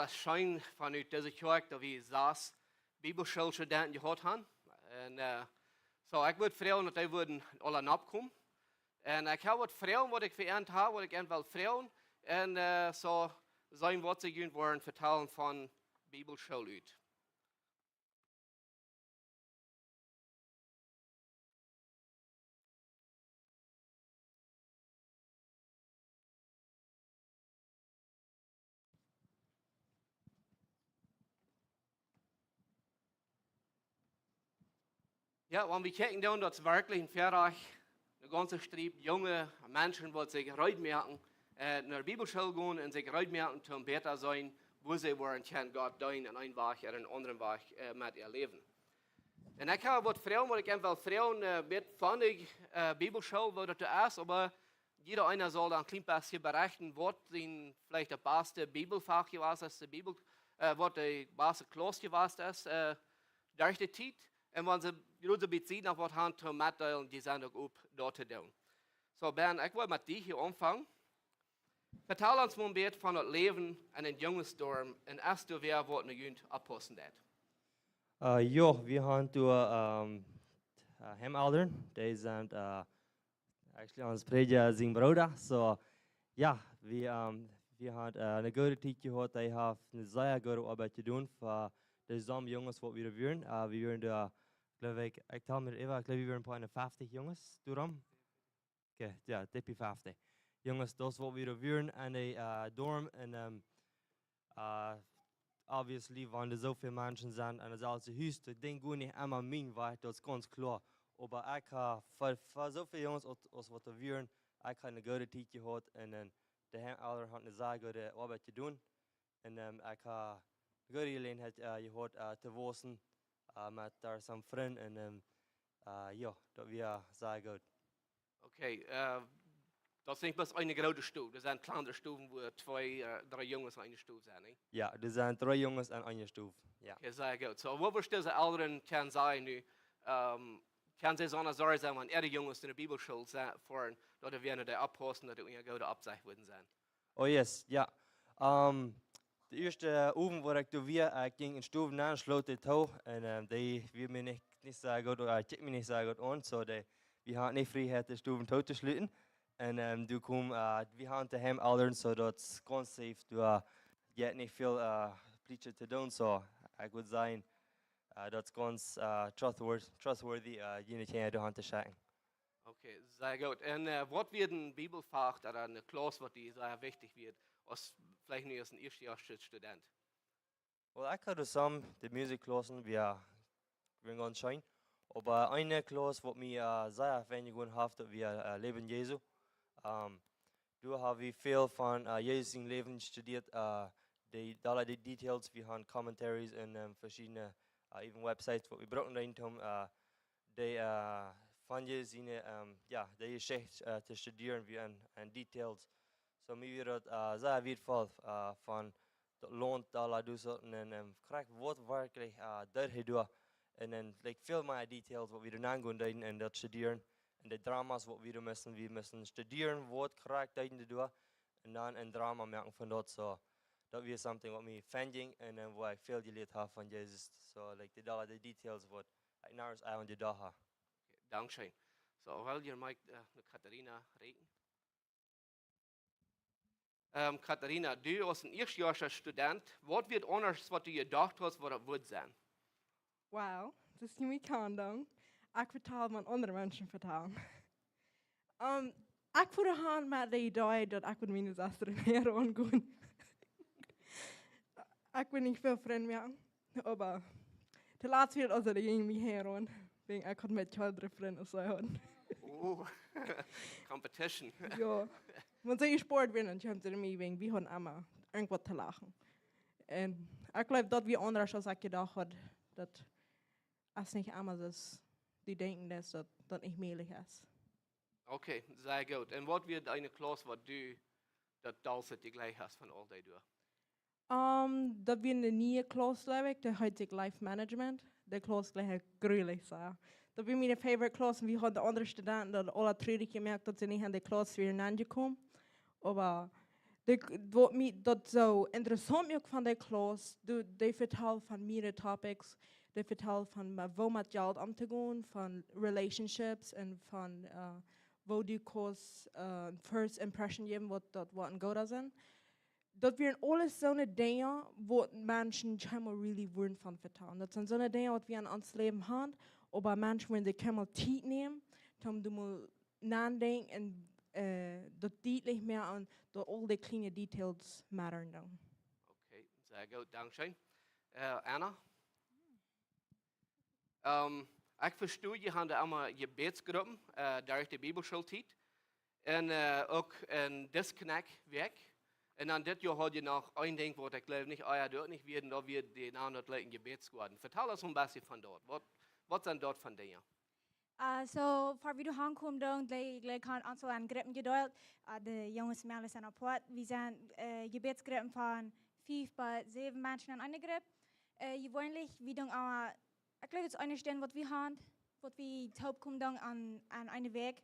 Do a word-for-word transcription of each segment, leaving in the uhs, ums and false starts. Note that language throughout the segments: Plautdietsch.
Es scheen von ut dise Kjoakj, daut wie sas Bibelschoolstudenten jehaut haben. Un, äh, soo, ekj wudd froagen, daut dee wudden aula nopp komen. Un ekj hab waut Froagen, waut ekj fa an hab, waut ekj an well froagen. Un, äh, soo, seenen, waut see junt woaren vetalen von Bibelschool ut. Jo, wan wie kjikjen dan, daut es werkjlich een Verein, eene gaunze Striep junge Menschen, waut sikj reed moaken, äh, no de Bibelschool gonen un sikj reed moaken, om bäta sennen, woo see woaren kjennen Gott deenen enn een Wajch ooda enn een aundren Wajch, äh, met äa Läwen. Un ekj hab waut Froagen, waut ekj an well froagen, äh, met von de, äh, Bibelschool, woo daut es, oba jieda eena saul dan een kjlien bät berechten, waut sien veleicht daut baste Bibelfach jewast es, de Bibel, äh, waut de baste Klauss jewast es, äh, derch de Tiet. Un wan see jrod een bät noch waut haben to metdeelen, dee sent uk op daut to doonen. Soo, Ben, ekj well met die hia aunfangen. Vetal ons mol een bät von daut Läwen enn een Jungedorm un aus du wia waut no junt oppaussen deed. Äh, jo, wie haben doa, ähm, äh, Heimelren, dee sent, äh, actually ons Prädja sien Brooda. Soo, jo, wie, ähm, wie haben, äh, eene goode Tiet jehaut. Dee haft eene sea goode Oabeit jedonen fa de Summa Junges, waut wie doa wieren. Äh, wie wieren doa, jleew ekj, ekj tel mie äwa, ekj jleew, wie wieren een poa feftic Junges, doarom. Okay, jo, dicht bie feftic. Junges, daut es waut wie doa wieren enn de, äh, Dorm un, ähm, äh, obviously, wan doa soo väl Menschen sent enn daut selwje Hus, daut Dinkj jeit nich emma mien Wajch, daut es gaunz kloa. Oba ekj hab fa, fa soo väl Junges aus, aus waut doa wieren, ekj hab eene goode Tiet jehaut un, un de Heimelren haben eene sea goode Oabeit jedonen. Un, ähm, ekj hab eene goode Jeläajenheit, äh, jehaut, äh, to wausen, äh, met doa soo'n Frint un, ähm, äh, jo, daut wia sea goot. Okay, äh, daut es nich bloos eene groote Stow. Doa sent kjlandre Stowen, wua twee, äh, dree Junges enn eene Stow sent, nä? Jo, doa sent dree Junges enn eene Stow, jo. Okay, sea goot. Soo, waut wudden dise Elren kjennen sajen nu, ähm, kjennen see soo sorjen sennen, wan äare Junges enn de Bibelschool sent, fa daut dee wieren, dee oppaussen, daut dee unja goode Oppsecht wudden sennen? Oh yes, jo. Ähm, de ieeschte Owent, wua ekj doa wia, äh, ekj jinkj enne Stow nenn, schloot dee too. Un, ähm, dee wia mie nich, nich sea goot, äh, kjikjt mie nich sea goot aun. Soo, dee, wie haben nich Frieheit, de Stow too to schluten. Un, ähm, doa kjeem, äh, wie haben de Heimelren, soo daut es gaunz safe, doa jeit nich väl, äh, Plicht to doonen. Soo, ekj wudd sajen, äh, daut es gaunz, äh, trustworth-, trustworthy, äh, june Kjinja doa han to schekjen. Okay, sea goot. Un, äh, waut wia een Bibelfach ooda eene Klauss, waut die sea wichtich wia, aus veleicht nu aus een ieeschtjoarigen Student? Well, ekj haud soo de Musikklaussen, wia, wia gaunz scheen. Oba eene Klauss, waut mie, äh, sea fein jegonen haft, daut wia, äh, Läwen Jesu. Ähm, doa hab wie väl von, äh, Jesus sien Läwen studieet, äh, de, aule de Details, wie haben Commentaries un, ähm, veschiedne, äh, even Websites, waut wie brucken deeden, om, äh, de, äh, von Jesus siene, ähm, jo, de Jeschicht, äh, to studieren, wie enn, enn Details. Soo, mie wia daut, äh, sea wieetvoll, äh, von daut Launt doa to seenen un, ähm, krakjt waut werkjlich, äh, doa hee deed. Un dan, like, väl mea Details, waut wie doa aungonen deeden un daut studieren. Un de Dramas, waut wie doa musten, wie musten studieren, waut krakjt deeden dee doa. Un dan een Drama moaken von daut, soo. Daut wia something, waut mie fein jinkj un, äh, wua ekj väl jelieet hab von Jesus. Soo, like, de, aule de Details, waut ekj noch nich aun jedocht hab. Okay, dankscheen. Soo, well, hia mott ekj, äh, no Katharina rieekjen. Ähm, Katharina, du aus een ieeschtjoarigen Student, waut wia aundasch, waut du jedocht hast, waut daut wudd sennen? Wow, daut es nich mie kaun dan. Ekj vetal, waut aundre Menschen vetalen. Ähm, ekj wia aun met de Idee, daut ekj wudd miene Sesta hinjaraun gonen. Ekj wudd nich väl Frind moaken. Oba de latste Tiet, aus dee jinkj mie hinjaraun, wäajen ekj haud mea kjlandre Frind aus see haud. Oh, competition. Jo. Wan see jespoat wieren, dan kjeemen see no mie, wäajen wie hauden emma irjentwaut to lachen. Un ekj jleew, daut wia aundasch, aus ekj jedocht haud, daut es nich emma soo, dee denkjen, daut daut nich mäajlich es. Okay, sea goot. Un waut wia eene Klauss, waut du daut dollste jejleecht hast von aul dee doa? Ähm, daut wia eene niee Klauss, jleew ekj, dee heet sikj Life Management. De Klauss jleew ekj grulich sea. Daut wia miene favorite Klauss un wie hauden de aundre Studenten daut aula trurich jemoakt, daut see nich aun de Klauss wieren aunjekomen. Oba de, waut mie daut soo interessaunt muak von de Klauss, de, dee vetald von mearere topics, dee vetald von ma-, woo met Jelt omtogonen, von relationships un von, äh, woo du kaust, äh, first impression jäwen, waut daut woat een gooda sennen. Daut wieren aules soone Dinja, waut Menschen kjeenmol really wudden von vetalen. Daut sent soone Dinja, waut wie aun ons Läwen haben, oba Menschen wudden sikj kjeenmol Tiet nämen, om doa mol notodenkjen un, äh, daut dietlich moaken, daut aul dee kjliene Details mattern dan. Okay, sea goot, dankscheen. Äh, Anna? Ähm, ekj vesto, jie haben emma Jebädsgruppen, äh, derch de Bibelschooltiet. Un, äh, uk een Disconnect Wäakj. Un dan dit Joa haud jie noch een Dinkj, waut ekj jleew nich, ah jo, doa uk nich wia, un daut wia de aundre Leet een Jebädsgoaden. Vetal ons een bät von daut. Waut, waut sent daut von Dinja? Äh, so, ver wie doa aunkomen, dan, jlikj, jlikj han ons aul aun Gruppen jedeelt. Äh, de Junges un Meisjes sent apoat. Wie sent, äh, Jebädsgruppen von fief bat säwen Menschen en eene Grupp. Äh, jeweenlich, wie doonen emma, ekj jleew, daut es eene Stund, waut wie haben, waut wie toopkomen dan aun, aun eene Wäakj.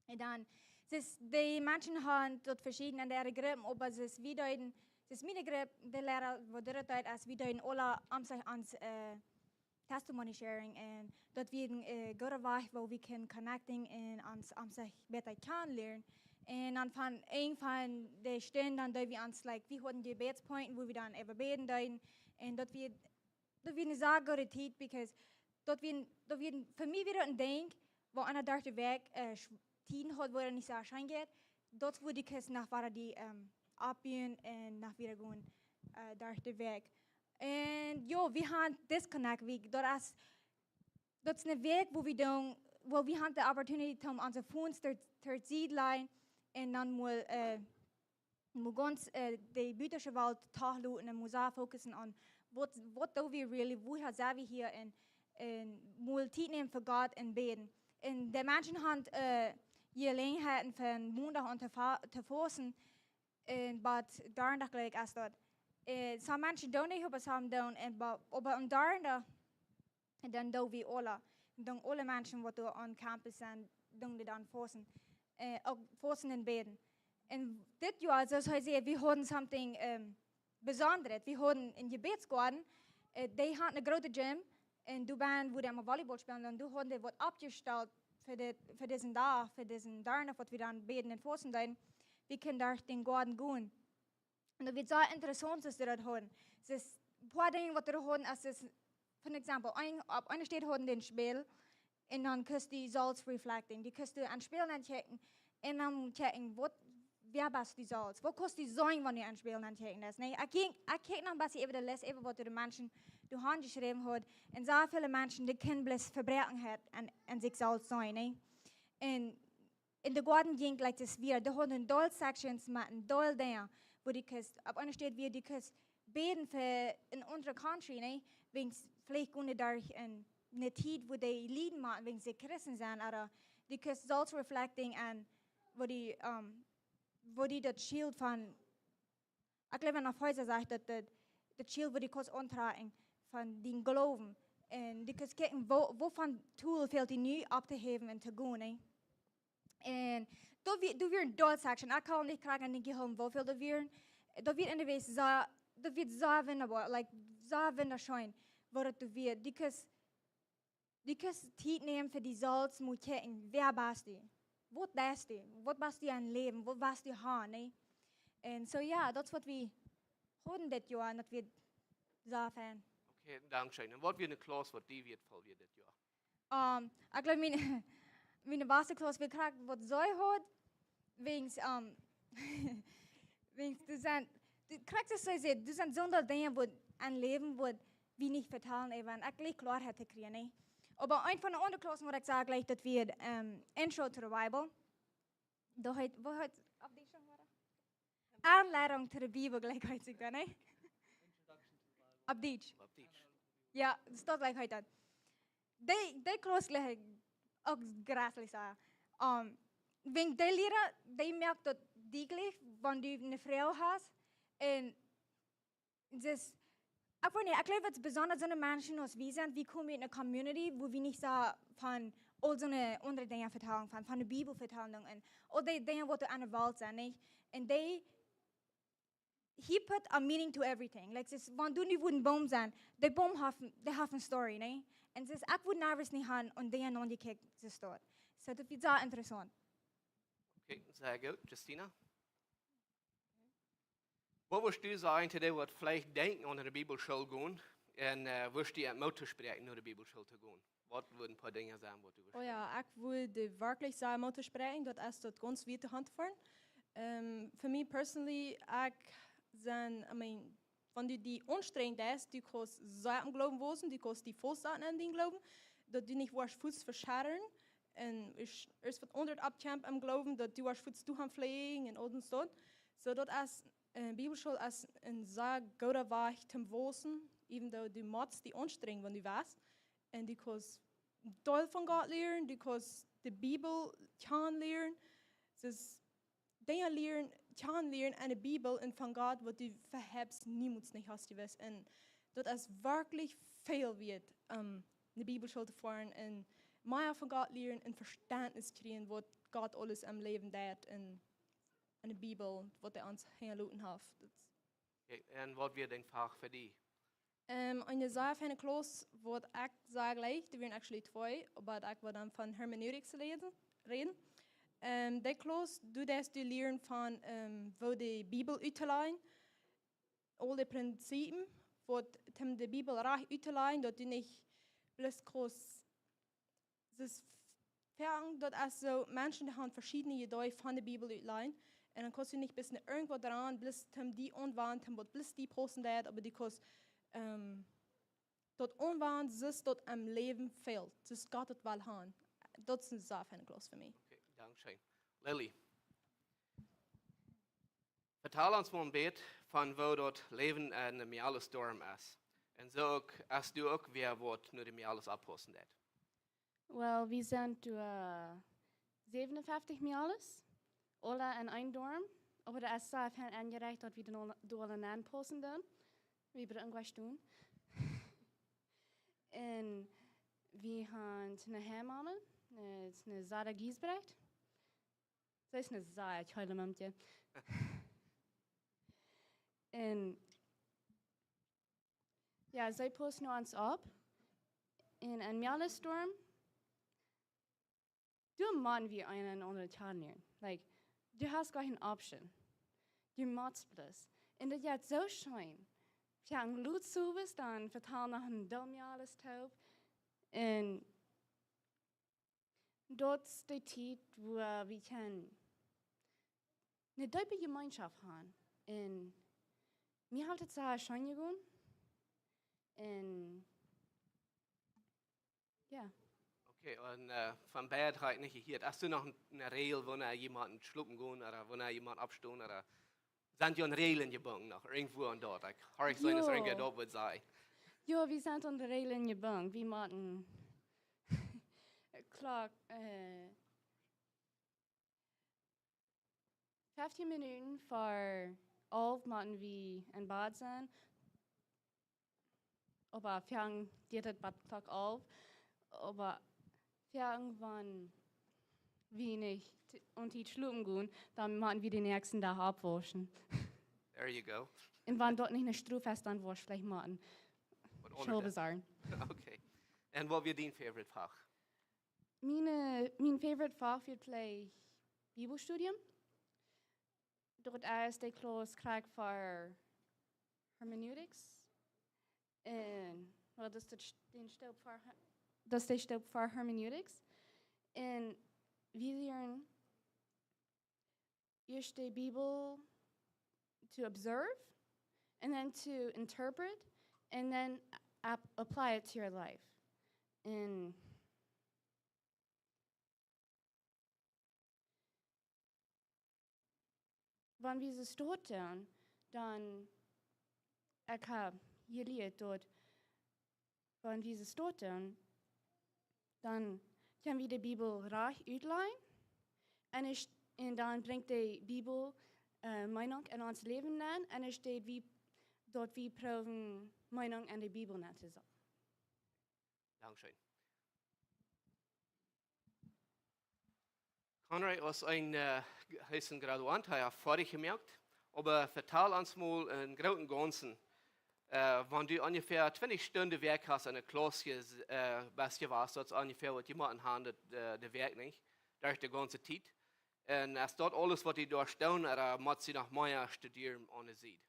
Un dan, es, de Menschen haben daut veschieden en äare Gruppen, oba es, wie deeden, es miene Grupp, de Liera, waut doa daut deed, es, wie deeden aule om sikj ons, äh, testimony sharing un daut wia een, äh, gooda Wajch, woo wie kunnen connecting un ons om sikj bäta kjanen lieren. Un dan von een von de Stunden, dan deeden wie ons, like, wie hauden Jebädspointen, wua wie dan äwa bäden deeden. Un daut wia, daut wia eene sea goode Tiet, because daut wia, daut wia, fa mie wia daut een Dinkj, wua aun de derde Wäakj, äh, sch-, Tieden haud, wua daut nich soo scheen jeit. Daut wia de Kjrist noch, wua dee, ähm, oppbuen un noch wieda gonen, äh, derde Wäakj. Un jo, wie haben Disconnect Week. Daut es, daut es eene Wäakj, wua wie dan, wua wie haben de opportunity om onse phones ter, ter Sied lajen un dan mol, äh, mol gaunz, äh, de butasche Welt toloten un mol sea focussen aun waut, waut doo wie really, wuarom sent wie hia un, un mol Tiet nämen fa Gott un bäden. Un de Menschen haben, äh, Jeläajenheiten von Mondach aun to fa-, to fausten, un bat Donnadach jlikj es daut. Äh, some Menschen doonen nich, oba some doonen, un ba-, oba aun Donnadach, un dan doo wie aule, dan aule Menschen, waut doa aun campus sent, doonen dee dan fausten, äh, uk fausten un bäden. Un dit Joa, soo aus hee säd, wie hauden something, ähm, besondret. Wie hauden een Jebädsgoaden, äh, dee haud eene groote gym, un doa benen, wua dee emma Volleyball spälen, un doa hauden dee waut oppjestalt fa de, fa disen Dach, fa disen Donnadach, waut wie dan bäden un fausten deeden. Wie kunnen doa dän Goaden gonen. Un daut wia sea interessaunt, waut dee doa hauden. Es een poa Dinja, waut dee doa hauden, es, es, for example, een, opp eene Städ hauden dee een Spieejel, un dan kaust du selfst reflecting. Dee kaust du aun Spieejel ankjikjen, un dan kjikjen, waut, wäa best du selfst? Waut kaust du sennen, wan du aun Spieejel ankjikjen deist, nä? Ekj kjikj, ekj kjikj noch een bät äwa de List, äwa waut de Menschen doa aunjeschräwen hauden. Un sea väle Menschen, dee kjennen bloos Vebräakjenheit aun, aun sikj selfst sennen, nä? Un en de Goaden jinkj, like, daut wia, dee hauden een Deel sections met een Deel Dinja, wua du kaust, opp eene Städ wia du kaust bäden fa eene aundre country, nä? Wiels veleicht gonen dee derch eene, eene Tiet, wua dee lieden motten, wiels see Christen sent, ooda du kaust selfst reflecting aun, wua du, ähm, wua du daut Schilt von, ekj jleew, wan Efeesa sajcht, daut daut, daut Schilt, wua du kaust auntrakjen von dän Gloowen. Un du kaust kjikjen, wua, wua von Tool fält die nu opptohäwen un to gonen, nä? Un daut wia, daut wia een Deel section. Ekj kaun nich krakjt aun denkjen, woo väl daut wieren. Daut wia anyways sea, daut wia sea wundaboa, like, sea wundascheen, woo daut wia. Du kaust, du kaust Tiet nämen fa die selfst, mol kjikjen, wäa best du? Waut deist du? Waut best du aum Läwen? Waut west du haben, nä? Un soo, jo, daut es waut wie hauden dit Joa, un daut wia sea fein. Okay, dankscheen. Un waut wia eene Klauss, waut die wieetvoll wia dit Joa? Ähm, ekj jleew, miene, miene baste Klauss wia krakjt waut see haud, wiels, ähm, wiels doa sent, doa, krakjt soo aus see säd, doa sent soone Dinja, waut em Läwen, waut wie nich vetalen, äwa, un ekj jlikj Kloarheit to kjrieen, nä? Oba eene von de aundre Klaussen, waut ekj sach, jlikj, daut wia, ähm, Intro to the Bible. Doa heet, waut heet, opp Dietsch noch wada? Anleitung to the Bible, jlikj heet see dan, nä? Opp Dietsch. Opp Dietsch. Jo, daut jlikj heet daut. Dee, dee Klauss jlikj ekj uk jreslich sea. Ähm, wiels dee Liera, dee moakt daut dietlich, wan du eene Froag hast. Un daut, ekj weet nich, ekj jleew, daut es besonda soone Menschen aus wie sent, wie komen ut eene Community, wua wie nich soo von aul soone aundre Dinja vetalen, von, von de Bibel vetalen un aul dee Dinja, waut doa aun de Welt sent, nich? Un dee he put a meaning to everything. Like, es, wan du nu wudden Boom sennen, de Boom haft, dee haft eene Story, ne? Un es, ekj wudd nervous nich haben un dee aunjekjikjt, es daut. So, daut wia sea interessaunt. Okay, sea goot. Justina? Waut wurscht du sajen to dee, waut veleicht denkjen aun no de Bibelschool gonen? Un äh, wurscht du an Moot toospräakjen, no de Bibelschool to gonen? Waut wudden een poa Dinja sennen, waut du wurscht Oh ja, ekj wudd werkjlich sajen, Moot toospräakjen, daut es daut gaunz wiet to Haunt foaren. Ähm, fa mie personally, ekj sie, I mean, wan du die aunstrenjen deist, du kaust sea em Gloowen wausen, du kaust die faust saten en dän Gloowen, daut du nich woascht fuaz vescharren un es, es waut aundret oppkjemt em Gloowen, daut du woascht fuaz doahan flieen un aul daut. So, daut es, äh, Bibelschool es een sea gooda Wajch toom wausen, even though du motst die aunstrenjen, wan du west. Un du kaust väl von Gott lieren, du kaust de Bibel kjanen lieren. Es Dinja lieren, kjanen lieren en de Bibel un von Gott, waut du vehaps niemols nich hast jewist. Un daut es werkjlich väl wieet, ähm, no de Bibelschool to foaren un mea von Gott lieren un Vestentnis kjrieen, waut Gott aules em Läwen deit un en de Bibel, waut hee ons hinjaloten haft. Daut Okay, un waut wia dien Fach fa die? Ähm, eene sea feine Klauss, waut ekj sea jlikj, doa wieren actually twee, oba ekj wull dan von Hermeneutics räden. räden. Ähm, dee Klauss, du deist die lieren von, ähm, woo de Bibel uttolajen, aul de Prinzipien, waut om de Bibel rajcht uttolajen, daut du nich bloos kaust, es foaken, daut es soo, Menschen, dee haben veschiedne Ideeen von de Bibel utlajen, un dan kaust du nich bloos irjentwaut doaraun, bloos om die aunwanden, om waut bloos die paussen deit, oba du kaust, ähm, daut aunwanden, soo daut em Läwen fält, soo aus Gott daut well haben. Daut es eene sea feine Klauss fa mie. Okay, dankscheen. Lily, vetal ons mol een bät von woo daut Läwen en de Mialis Dorm es. Un soo uk, aus du uk wäa waut no de Mialis oppaussen deit. Well, wie sent doa säwenunfeftich Mialis, aula en een Dorm, oba daut es sea fein enjerecht, daut wie doa aula nenpaussen doonen. Wie brucken goanich doonen. Un wie haben eene Hebamme, eene, eene Sarah Giesbrecht. See es een sea kjeele Mamtje. Un jo, see paust no ons opp. Un en Mialis Dorm, doa motten wie eena dän aundren kjanen lieren. Like, du hast goanich een option. Du motst bloos. Un daut jeit soo scheen. Wie haben lot sowes, dan vetalen noch een deel Mialis toop. Un daut es de Tiet, wua wie kjennen eene deepe Jemeenschoft haben. Un mie haft daut sea scheen jegonen. Un jo. Okay, un äh, von beid hab ekj nich jehieet. Hast du noch eene, eene Regel, wanea jemaunt schlopen gonen ooda wanea jemaunt oppstonen ooda sent jie aun Regeln jebungen noch? Irjentwoo aun daut. Ekj horch soo, daut irjentwäa daut wudd sajen. Jo, wie sent aun de Regeln jebungen. Wie motten Klock, äh, feftieen Minuten ver alf motten wie en Bad sennen. Oba foaken diet daut bat Klock alf. Oba foaken wan wie nich t-, aun Tiet schlopen gonen, dan motten wie dän näakjsten Dach oppwauschen. There you go. Un wan daut nich eene Strof es, dan woascht veleicht motten Waut aundret Schul doonen. Besorgen. Okay. Un waut wia dien favorite Fach? Miene, mien favorite Fach wia veleicht Bibelstudium. Daut es de Klauss krakjt ver Hermeneutics. Un, well, daut es de St-, dee Stoop ver Her-, daut es de Stoop ver Hermeneutics. Un wie lieren ieescht de Bibel to observe, and then to interpret, and then ap-, apply it to your life. Un wan wie soo daut doonen, dan, ekj hab jelieet daut, wan wie soo daut doonen, dan kjenn wie de Bibel rajcht utlajen. Un es, un dan brinjt de Bibel, äh, Meenunk en ons Läwen aun. Un es daut wie, daut wie proowen Meenunk en de Bibel aun to saten. Dankscheen. Conrad es een, äh, hee es een Graduant, hee haft foadich jemoakt. Oba vetal ons mol em grooten Gaunzen, äh, wan du onjefäa twintich Stunden de Wäakj hast enne Klauss jes-, äh, best jewast, daut es onjefäa waut jie motten han, daut, äh, de Wäakj nich, derch de gaunze Tiet. Un es daut aules waut jie doa doonen, ooda mott jie noch mea studieren aun de Sied?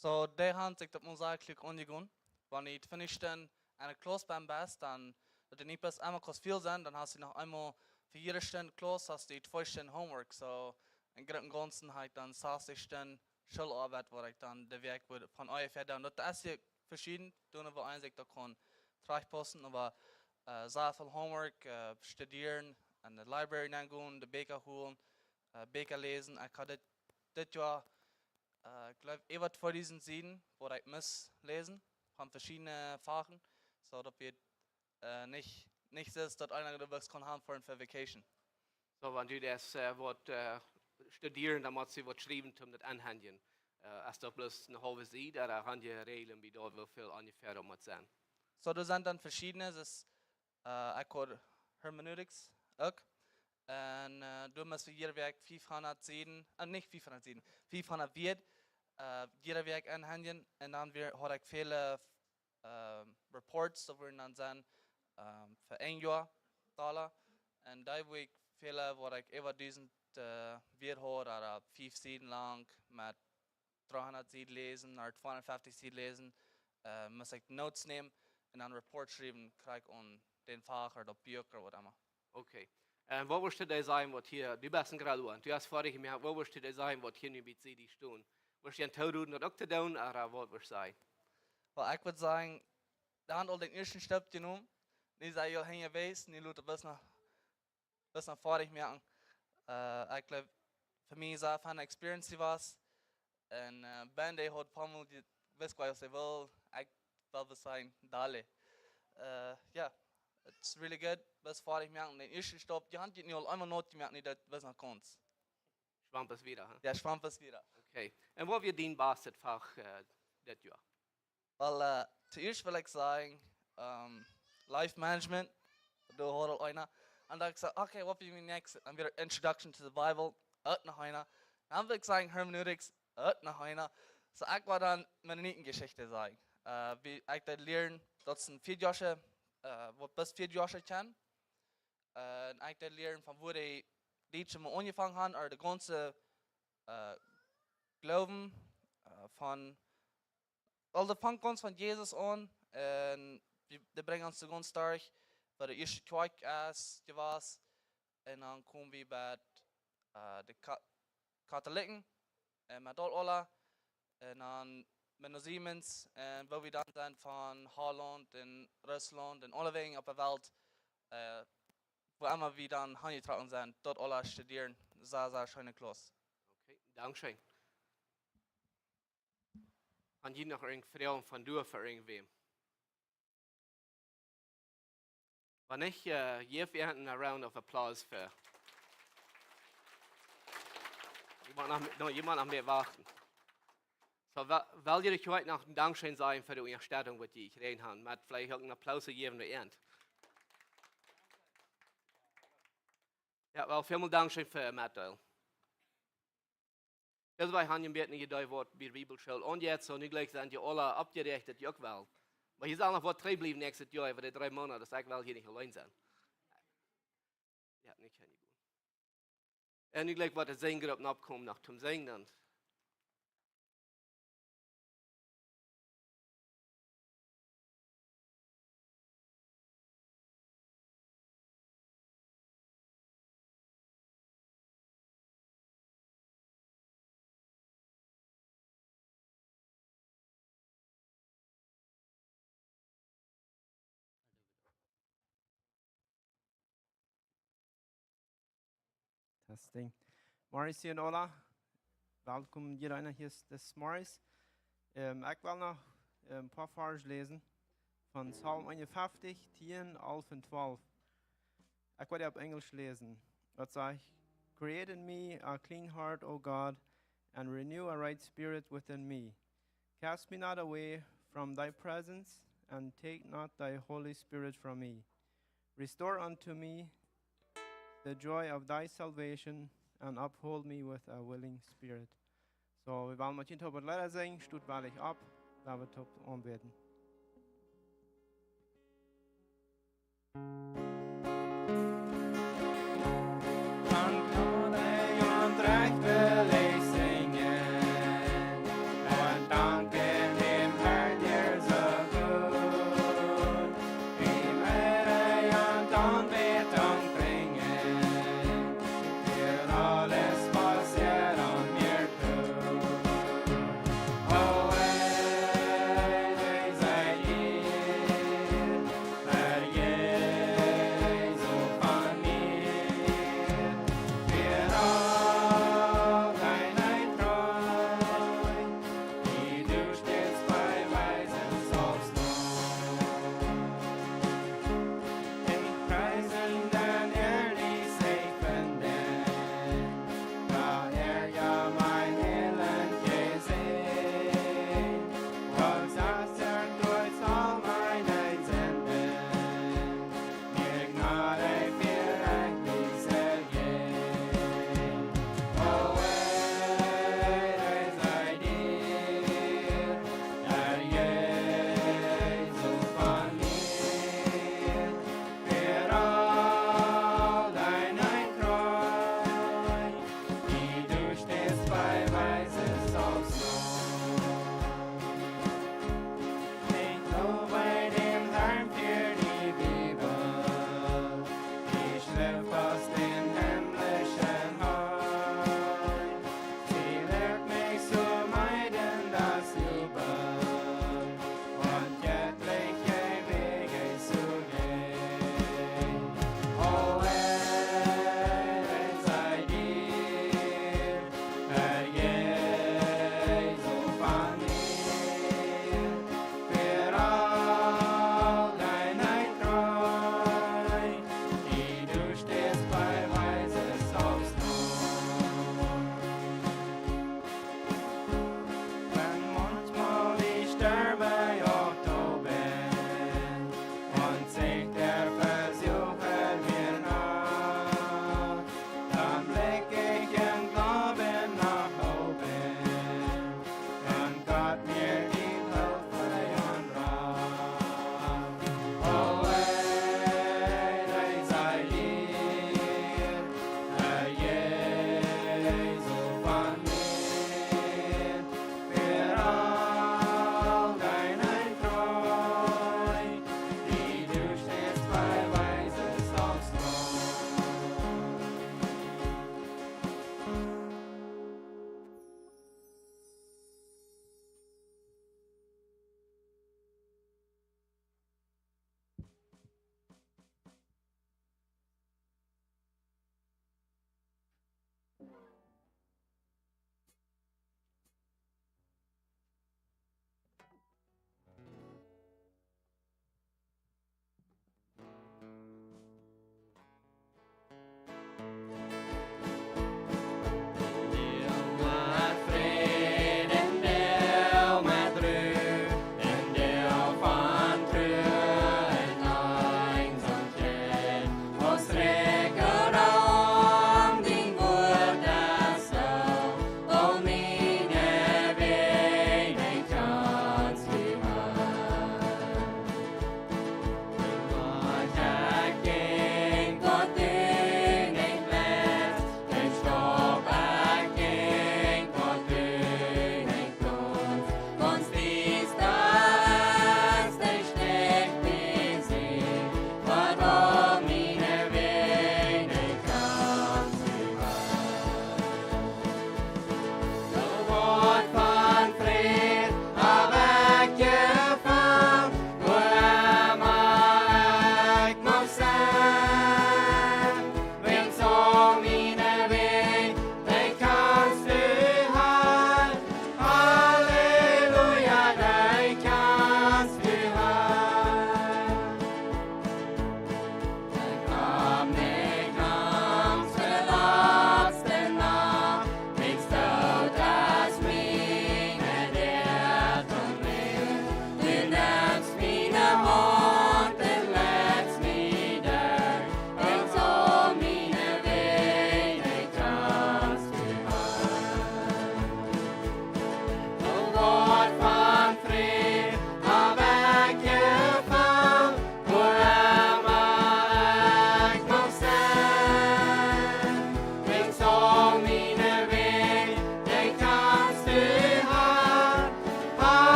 Soo, dee han sikj daut mol sea kjluk aunjegonen. Wan du twintich Stunden enne Klauss best, dan, daut du nich bloos eemol kaust väl sennen, dan hast du noch eemol fa jiede Stund Klauss, hast du twee Stunden Homework. Soo, em grooten Gaunzen ha ekj dan sastich Stunden Schooloabeit, waut ekj dan de Wäakj wudd von onjefäa doonen. Daut es hia veschieden, doonen wie eent, daut kaun trajchtpaussen, oba, äh, sea väl Homework, äh, studieren, aun de Library gonen, de Bieekja holen, äh, Bieekja läsen. Ekj haud dit, dit Joa, äh, ekj jleew, äwa tweedusent Sieden, waut ekj must läsen, von veschiedne Fachen. Soo daut wie, äh, nich, nich soo daut eena de Books kaun han fa eene Vacation. Soo, wan du daut, äh, waut, äh, studieren, dan mott jie waut schriewen, om daut auntohanjen. Äh, es daut bloos eene haulwe Sied, ooda han jie Räajlen, woo daut, woo väl onjefäa daut mott sennen? Soo, doa sent dan veschiedne, daut es, äh, ekj haud Hermeneutics uk. Un, äh, doa must wie jiede Wäakj fiefhundat Sieden, äh, nich fiefhundat Sieden, fiefhundat Wieed, äh, jiede Wäakj auntohanjen. Un dan wia, haud ekj väle, äh, Reports, daut wieren dan sennen, ähm, fa een Joa Dolla. Un dee wia väle, waut ekj äwa dusent, äh, Wieed haud, ooda fief Sieden lang, met dreehundat Sied läsen, ooda tweehundat fieftich Sied läsen, äh, must ekj Notes nämen un dan Reports schriewen, kjrieech aun dän Fach ooda daut Buak ooda waut emma. Okay. Un waut wurscht du dee sajen, waut hia, du best een Graduat, du hast foadich jemoakt, waut wurscht du dee sajen, waut hia nu bie die stonen? Wurscht du an tooroden, daut uk to doonen, ooda waut wurscht du sajen? Well, ekj wudd sajen, dee han aul dän ieeschten Stap jenomen, dee sent aul hinja jewast, dee loten bloos noch, bloos noch foadich moaken. Äh, ekj jleew, fa mie es daut eene Experience jewast, un, äh, Ben, dee haud poamol, dee wist goanich, waut hee wull. Ekj wull bloos sajen, dale. Äh, jo, it's really good. Bloos foadich moaken. Dän ieeschten Stap, dee han jie nu aul eemol nojemoakt, nu daut bloos noch kaust. Schwamp es wieda, ha? Jo, Schwamp es wieda. Okay. Un waut wia dien bastet Fach, äh, dit Joa? Well, äh, toieescht well ekj sajen, ähm, Life Management, doa haud aul eena. Un dan ekj säd, okay, waut wia mien next? Dan wia Introduction to the Bible, uk noch eena. Dan wull ekj sajen Hermeneutics, uk noch eena. Soo, ekj wull dan Mennonitenjeschicht sajen. Äh, woo ekj daut lieed, daut es een Vieedjoascha, äh, waut bloos Vieedjoascha kjennen. Äh, un ekj daut lieed von woo dee Dietsche mau aunjefongen han, ooda de gaunze, äh, Gloowen, äh, von, aulsoo von gaunz von Jesus aun, un wie, dee brinjen ons soo gaunz derch, woo de ieeschte Kjoakj es jewast, un dan kom wie bie, äh, de Ka-, Katholiken, un met daut aula, un dan met de Siemens, un woo wie dan sent von Hollaunt un Russlaunt un aulewäajen opp de Welt, äh, wua emma wie dan hanjetrocken sent, daut aula studieren, sea, sea scheene Klauss. Okay, dankscheen. Han jie noch irjent Froagen von doa fa irjentwäm? Wan nich, äh, jeff an een round of applause fa. Jie motten noch, no, jie motten noch mea wachten. Soo, wel, well jie daut noch een Dankscheen sajen fa de Unjastettunk, waut jie jekjräajen han? Met veleicht uk een Applaus jäwen fa an. Jo, well, välmol Dankscheen fa metdeelen. Dis Wäakj han jie een bät een Iedee waut bie Bibelschool aunjeit, soo nu jlikj sent jie aula oppjerajcht, daut jie uk wellen. Oba hia sent noch waut trigj bliewen näakjstet Joa, äwa de dree Moonat, daut ekj well hia nich auleen sennen. Jo, nich kjennen gonen. Un nu jlikj woat de Sinjgrupp oppkomen noch toom Sinjen. Testing. Morjes, june aula. Welkom, jieda eena hia es, dis Morjes. Ähm, ekj well noch, ähm, een poa Varsch läsen von Psalm eenunfeftich, tieen, alf un twalf. Ekj woa opp Enjlisch läsen. Daut sajcht: "Create in me a clean heart, O God, and renew a right spirit within me. Cast me not away from thy presence, and take not thy Holy Spirit from me. Restore unto me the joy of thy salvation, and uphold me with a willing spirit." So, wie wellen met junt toop waut Leeda sinjen, stot woarlich opp, lot ons toop aunbäden. Von Gnod un Rajcht well ekj sinjen un danken däm Herrn, dee es soo goot. Däm Herrn Dank brinjen, fa aules, waut hee aun mie deed. O, Herr, dee sie Iea, Herr,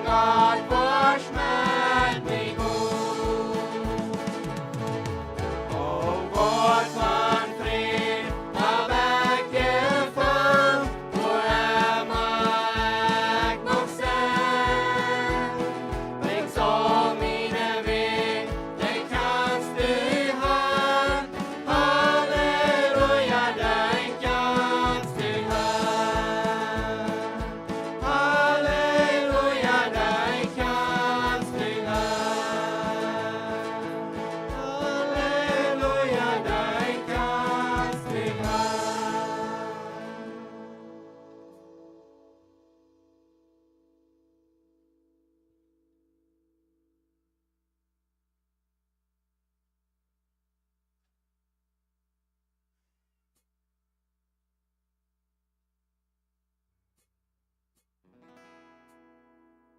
Gott, woa schmält mie goot. O, waut von Fräd hab ekj jefungen, wua emma ekj mucht sennen. Brinjst aul miene Wäaj, dee kjanst du han. Halleluja, dee kjanst du han. Halleluja, dee kjanst du han. Halleluja, dee kjanst du han.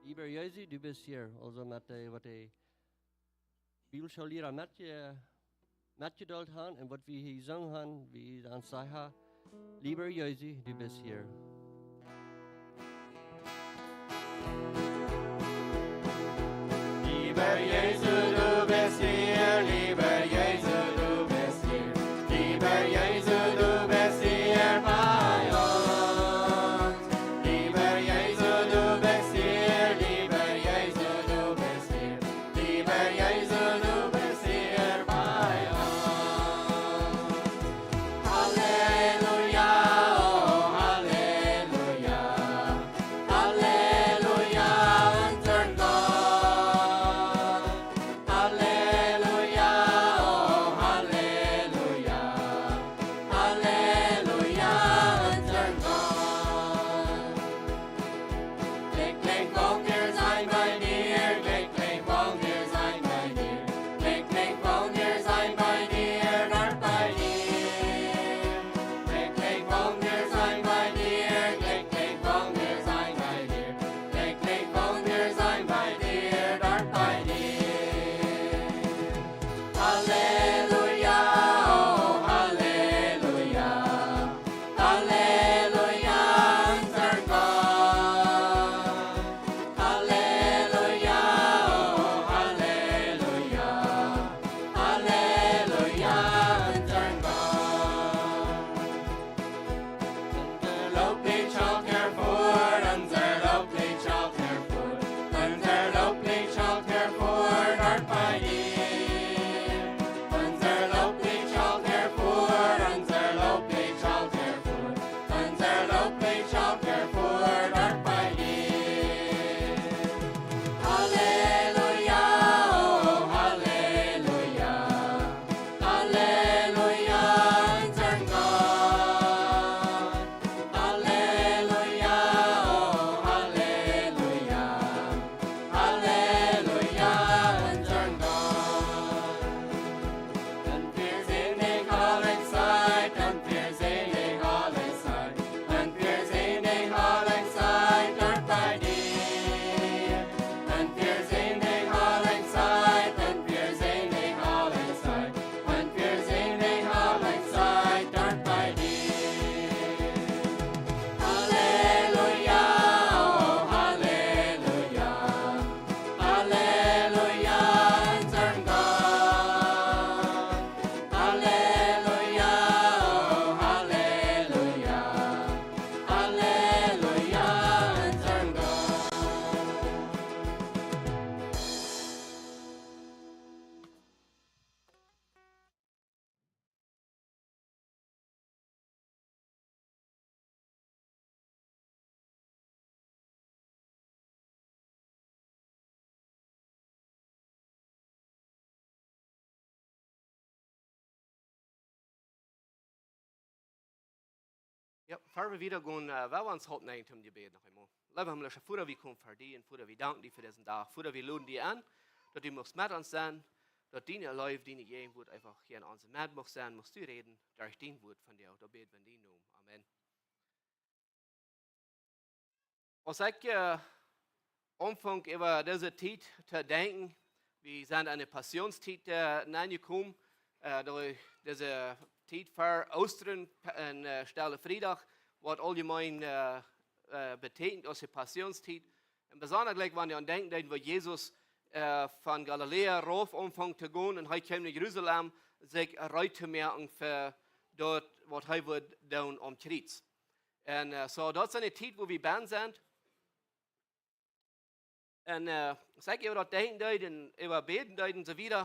Leewa Jesus, du best hia. Aulsoo met de, waut de Bibelschoollehrer metje-, metjedeelt haft un waut wie hia jesungen haben, wie dan sajen, leewa Jesus, du best hia. Leewa Jesus, du best hia, leewa Jesus, du best hia, leewa Jesus, du best hia bie ons. Leewa Jesus, du best hia, leewa Jesus, du best hia, leewa Jesus, du best hia bie ons. Halleluja, o Halleluja. Halleluja, onsen Gott. Halleluja, o Halleluja. Halleluja, onsen Gott. Glücklich, woa wie sennen bie die, glücklich, woa wie sennen bie die, glücklich, woa wie sennen bie die, dort bie die. Glücklich, woa wie sennen bie die, glücklich, woa wie sennen bie die, glücklich, woa wie sennen bie die, dort bie die. Halleluja, o Halleluja. Halleluja, onsen Gott. Halleluja, o Halleluja. Halleluja, onsen Gott. Unser Loblied schallt hervor, unser Loblied schallt hervor, unser Loblied schallt hervor, dort bie die. Unser Loblied schallt hervor, unser Loblied schallt hervor, unser Loblied schallt hervor, dort bie die. Halleluja, o Halleluja. Halleluja, onsen Gott. Halleluja, o Halleluja. Halleluja, onsen Gott. Un wie seenen die aule Tiet, un wie seenen die aule Tiet, un wie seenen die aule Tiet dort bie die. Un wie seenen die aule Tiet, un wie seenen die aule Tiet, un wie seenen die aule Tiet dort bie die. Halleluja, o Halleluja. Halleluja, onsen Gott. Halleluja, o Halleluja. Halleluja, onsen Gott. Jo, ea wie wieda gonen, äh, well wie ons halpen toom Jebäd noch eemol. Leewa himmlischa Voda, wie komen ver die un Voda, wie danken die fa disen Dach. Voda, wie loden die en, daut du muchst met ons sennen, daut diene Leew, diene Jäajenwoat eefach hia en onse Medd mucht sennen, muchst du räden derch dien Wuat vondoag. Daut bäd wie en dienen Nomen. Amen. Aus ekj, äh, aunfunk äwa dise Tiet to denkjen, wie sent enne Passionstiet, äh, nenjekomen, äh, derch dise Tiet ver Oostren un, äh, Stelle Friedach, waut auljemeen, äh, äh, betekjent aus de Passionstiet, Un besonda jlikj wan wie aun denkjen deeden, woo Jesus äh, von Galiläa rauf aunfunk to gonen un hee kjeem no Jerusalem, sikj reed to moaken fa daut, waut hee wudd doonen aum Kjriez. Un äh, soo, daut es eene Tiet, wua wie bennen sent. Un äh, aus ekj äwa daut denkjen deed un äwa bäden deed un soo wieda,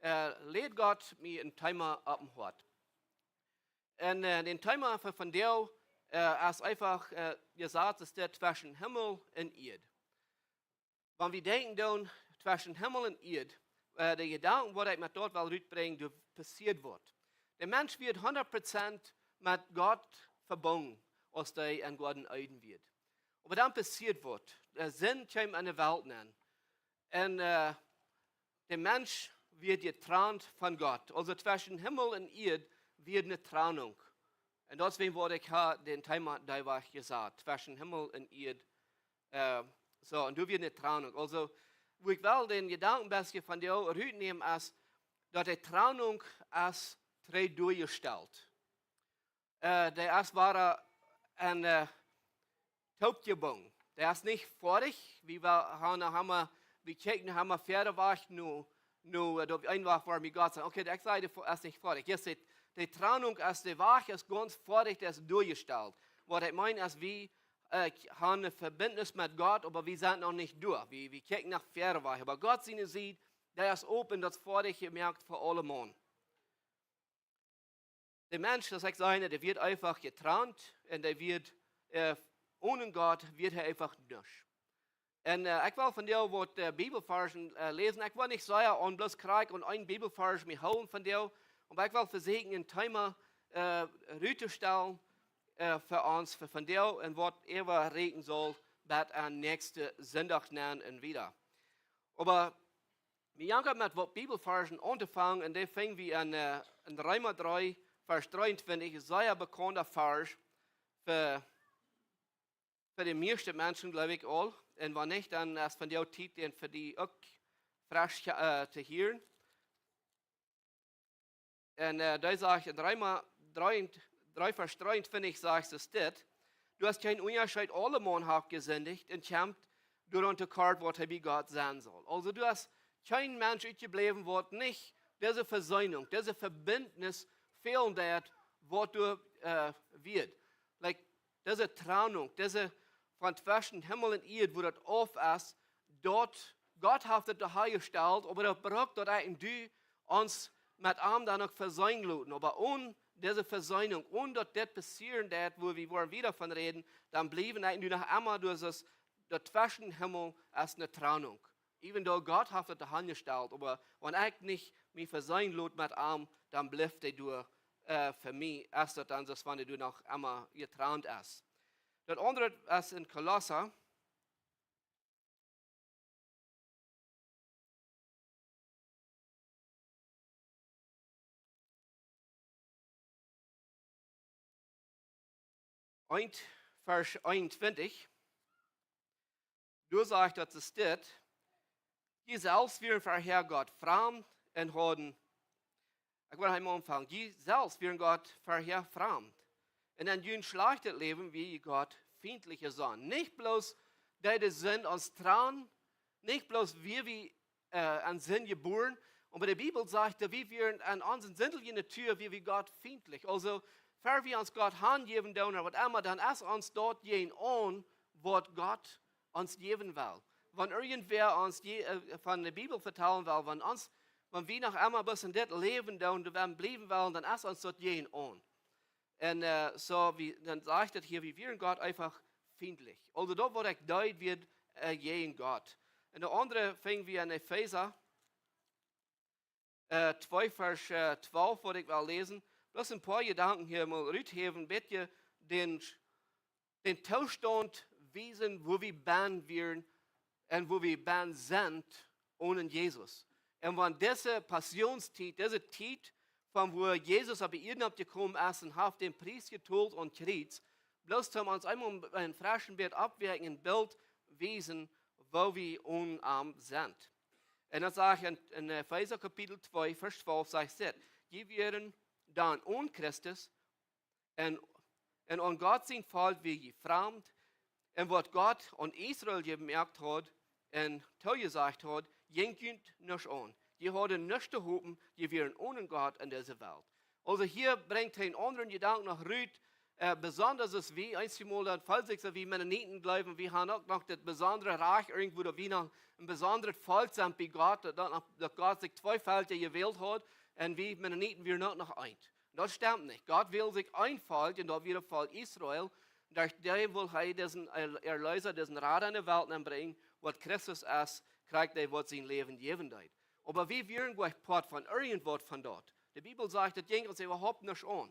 äh, läd Gott mie een Thema opp daut Hoat. Un äh, daut Thema fa vondoag äh, es eefach äh, jesat es dit: tweschen Himmel un Ieed. Wan wie denkjen doonen tweschen Himmel un Ieed, äh, de Jedanken, waut ekj met daut well rutbrinjen, doa passieet waut. De Mensch wia hundat Prozent met Gott vebungen, aus hee em Goaden Eden wia. Oba dan passieet waut. De Sind kjeem en de Welt nenn. Un äh, de Mensch wia jetrant von Gott. Aulsoo tweschen Himmel un Ieed wia eene Trannunk. Un daut es wäajen waut ekj ha daut Thema doa jesat: tweschen Himmel un Ieed. Äh, soo, un doa wia eene Trannunk. Aulsoo, wua ekj well dän Jedanken een bät vondoag rutnämen, es daut de Trannunk es trigj doajestalt. Äh, dee es wada een äh, toopjebungen. Dee es nich foadich. Wie wa-, ha-, ha-, wie kjikjen, ha wie wieda wajch no, no äh, daut wie eefach wua wie Gott sent. Okay, ekj saj, dee fo-, es nich foadich. Yes, de, de Trannunk es, de Wajch es gaunz foadich, dee es doajestalt. Waut ekj meen es, wie äh, ha eene Vebintnis met Gott, oba wie sent noch nich doa. Wie, wie kjikjen noch wieda wajch. Oba Gott siene Sied, dee es open, daut es foadich jemoakt fa aulemaun. De Mensch, daut ekj saj, dee wia eefach jetrant un dee wia äh, onen Gott wia hee eefach nuscht. Un äh, ekj well vondoag waut äh, Bibelvarzen äh, läsen. Ekj well nich sea aun bloos krakjt aun een Bibelvarz mie hoolen vondoag, oba ekj well vesieekjen een Thema äh, ruttostalen äh, fa ons, fa vondoag un waut äwa räakjen saul bat aun näakjsten Sindach nenn un wieda. Oba wie jankat met waut Bibelvarzen auntofangen, un dee finj wie en, äh, en Reema dree, Varsch dreeuntwintich, sea bekaunda Varsch fa, fa de mieeschte Menschen, jleew ekj aul. Un wan nich, dan es vondoag Tiet, dän fa die uk fresch äh, to hieren. Un äh, dee sajcht en Reema dree, dree Varsch dreeuntwintich sajcht et dit: Du hast kjeen Unjascheet, aulemaun haft jesindicht un kjemt doaraun to kort, waut hee bie Gott sennen saul. Aulsoo, du hast kjeen Mensch utjebläwen, waut nich dise Vesöhnunk, dise Vebintnis feelen deed, waut doa äh, wia. Like, dise Trannunk, dise von tweschen Himmel un Ieed, wua daut auf es, daut Gott haft et doa hanjestalt, oba daut brukt daut ekj un du ons met am dan uk vesöhnen loten. Oba onen dise Vesöhnunk, onen daut dit passieren deed, wua wie woaren wieda von räden, dan bliewen ekj un du noch emma, du hast daut tweschen Himmel es eene Trannunk. Even though Gott haft et doa hanjestalt, oba wan ekj nich mie vesöhnen lot met am, dan blift hee doa äh, fa mie, es daut dan soo aus wan hee doa noch emma jetrant es. Daut aundre es en Kolossa. Eent, Varsch eenuntwintich. Doa sajcht et dit: Jie selfst wieren verhäa Gott framd un hauden, ekj well emol aunfangen. Jie selfst wieren Gott verhäa framd un en jun schlajchtet Läwen wia jie Gott fientlich jesonnen. Nich bloos deed de Sind ons trannen, nich bloos wia wie äh, en Sind jebuaren, oba de Bibel sajcht, daut wie wieren en onse sindje Natua, wia wie Gott fientlich. Aulsoo, ver wie ons Gott hanjäwen doonen, ooda waut emma, dan es ons daut jäajen aun, waut Gott ons jäwen well. Wan irjentwäa ons je, äh, von de Bibel vetalen well, wan ons, wan wie noch emma bloos en dit Läwen doonen, doa bliewen wellen, dan es ons daut jäajen aun. Un äh, soo, wie, dan sajcht et hia, wie wieren Gott eefach fientlich. Aulsoo daut, waut ekj deed, wia äh, jäajen Gott. Un daut aundre finj wie en Efeesa äh, twee Varsch äh, twalf, waut ekj well läsen. Bloos een poa Jedanken hia mol ruthäwen, een bät dän, dän Toostaunt wiesen, wua wie bennen wieren un wua wie bennen sent onen Jesus. Un wan dise Passionstiet, dise Tiet von wua Jesus opp de Ieed oppjekomen es un haft dän Pries jetolt aum Kjriez, bloos toom ons eemol een freschen Bilt oppwakjen, een Bilt wiesen, wua wie aun am sent. Un daut sajcht en, en Efeesa Kapitel twee, Varsch twalf, sajcht et: Jie wieren dan onen Christus, un, un aun Gott sien Volkj wia jie framd, Un waut Gott aun Israel jemoakt haud un toojesajcht haud, jinkj junt nuscht aun. Jie hauden nuscht to hopen, jie wieren onen Gott en dise Welt. Aulsoo hia brinjt hee eenen aundren Jedanken noch rut, besonda aus wie, eenjemol dan felt sikj soo, wie Mennoniten jleewen, wie haben uk noch daut besondre Rajcht irjentwua, daut wie noch een besondret Volkj sent bie Gott, daut, daut Gott sikj twee Velkja jewält haud un wie Mennoniten wieren uk noch eent. Daut stemt nich. Gott wäld sikj een Volkj un daut wia daut Volkj Israel. Derch dee wull hee disen Erleesa, disen Rada en de Welt nenbrinjen, waut Christus es, krakjt dee waut sien Läwen jäwen deed. Oba wie wieren goanich Poat von irjentwaut von daut. De Bibel sajcht, daut jinkj ons äwahaupt nuscht aun,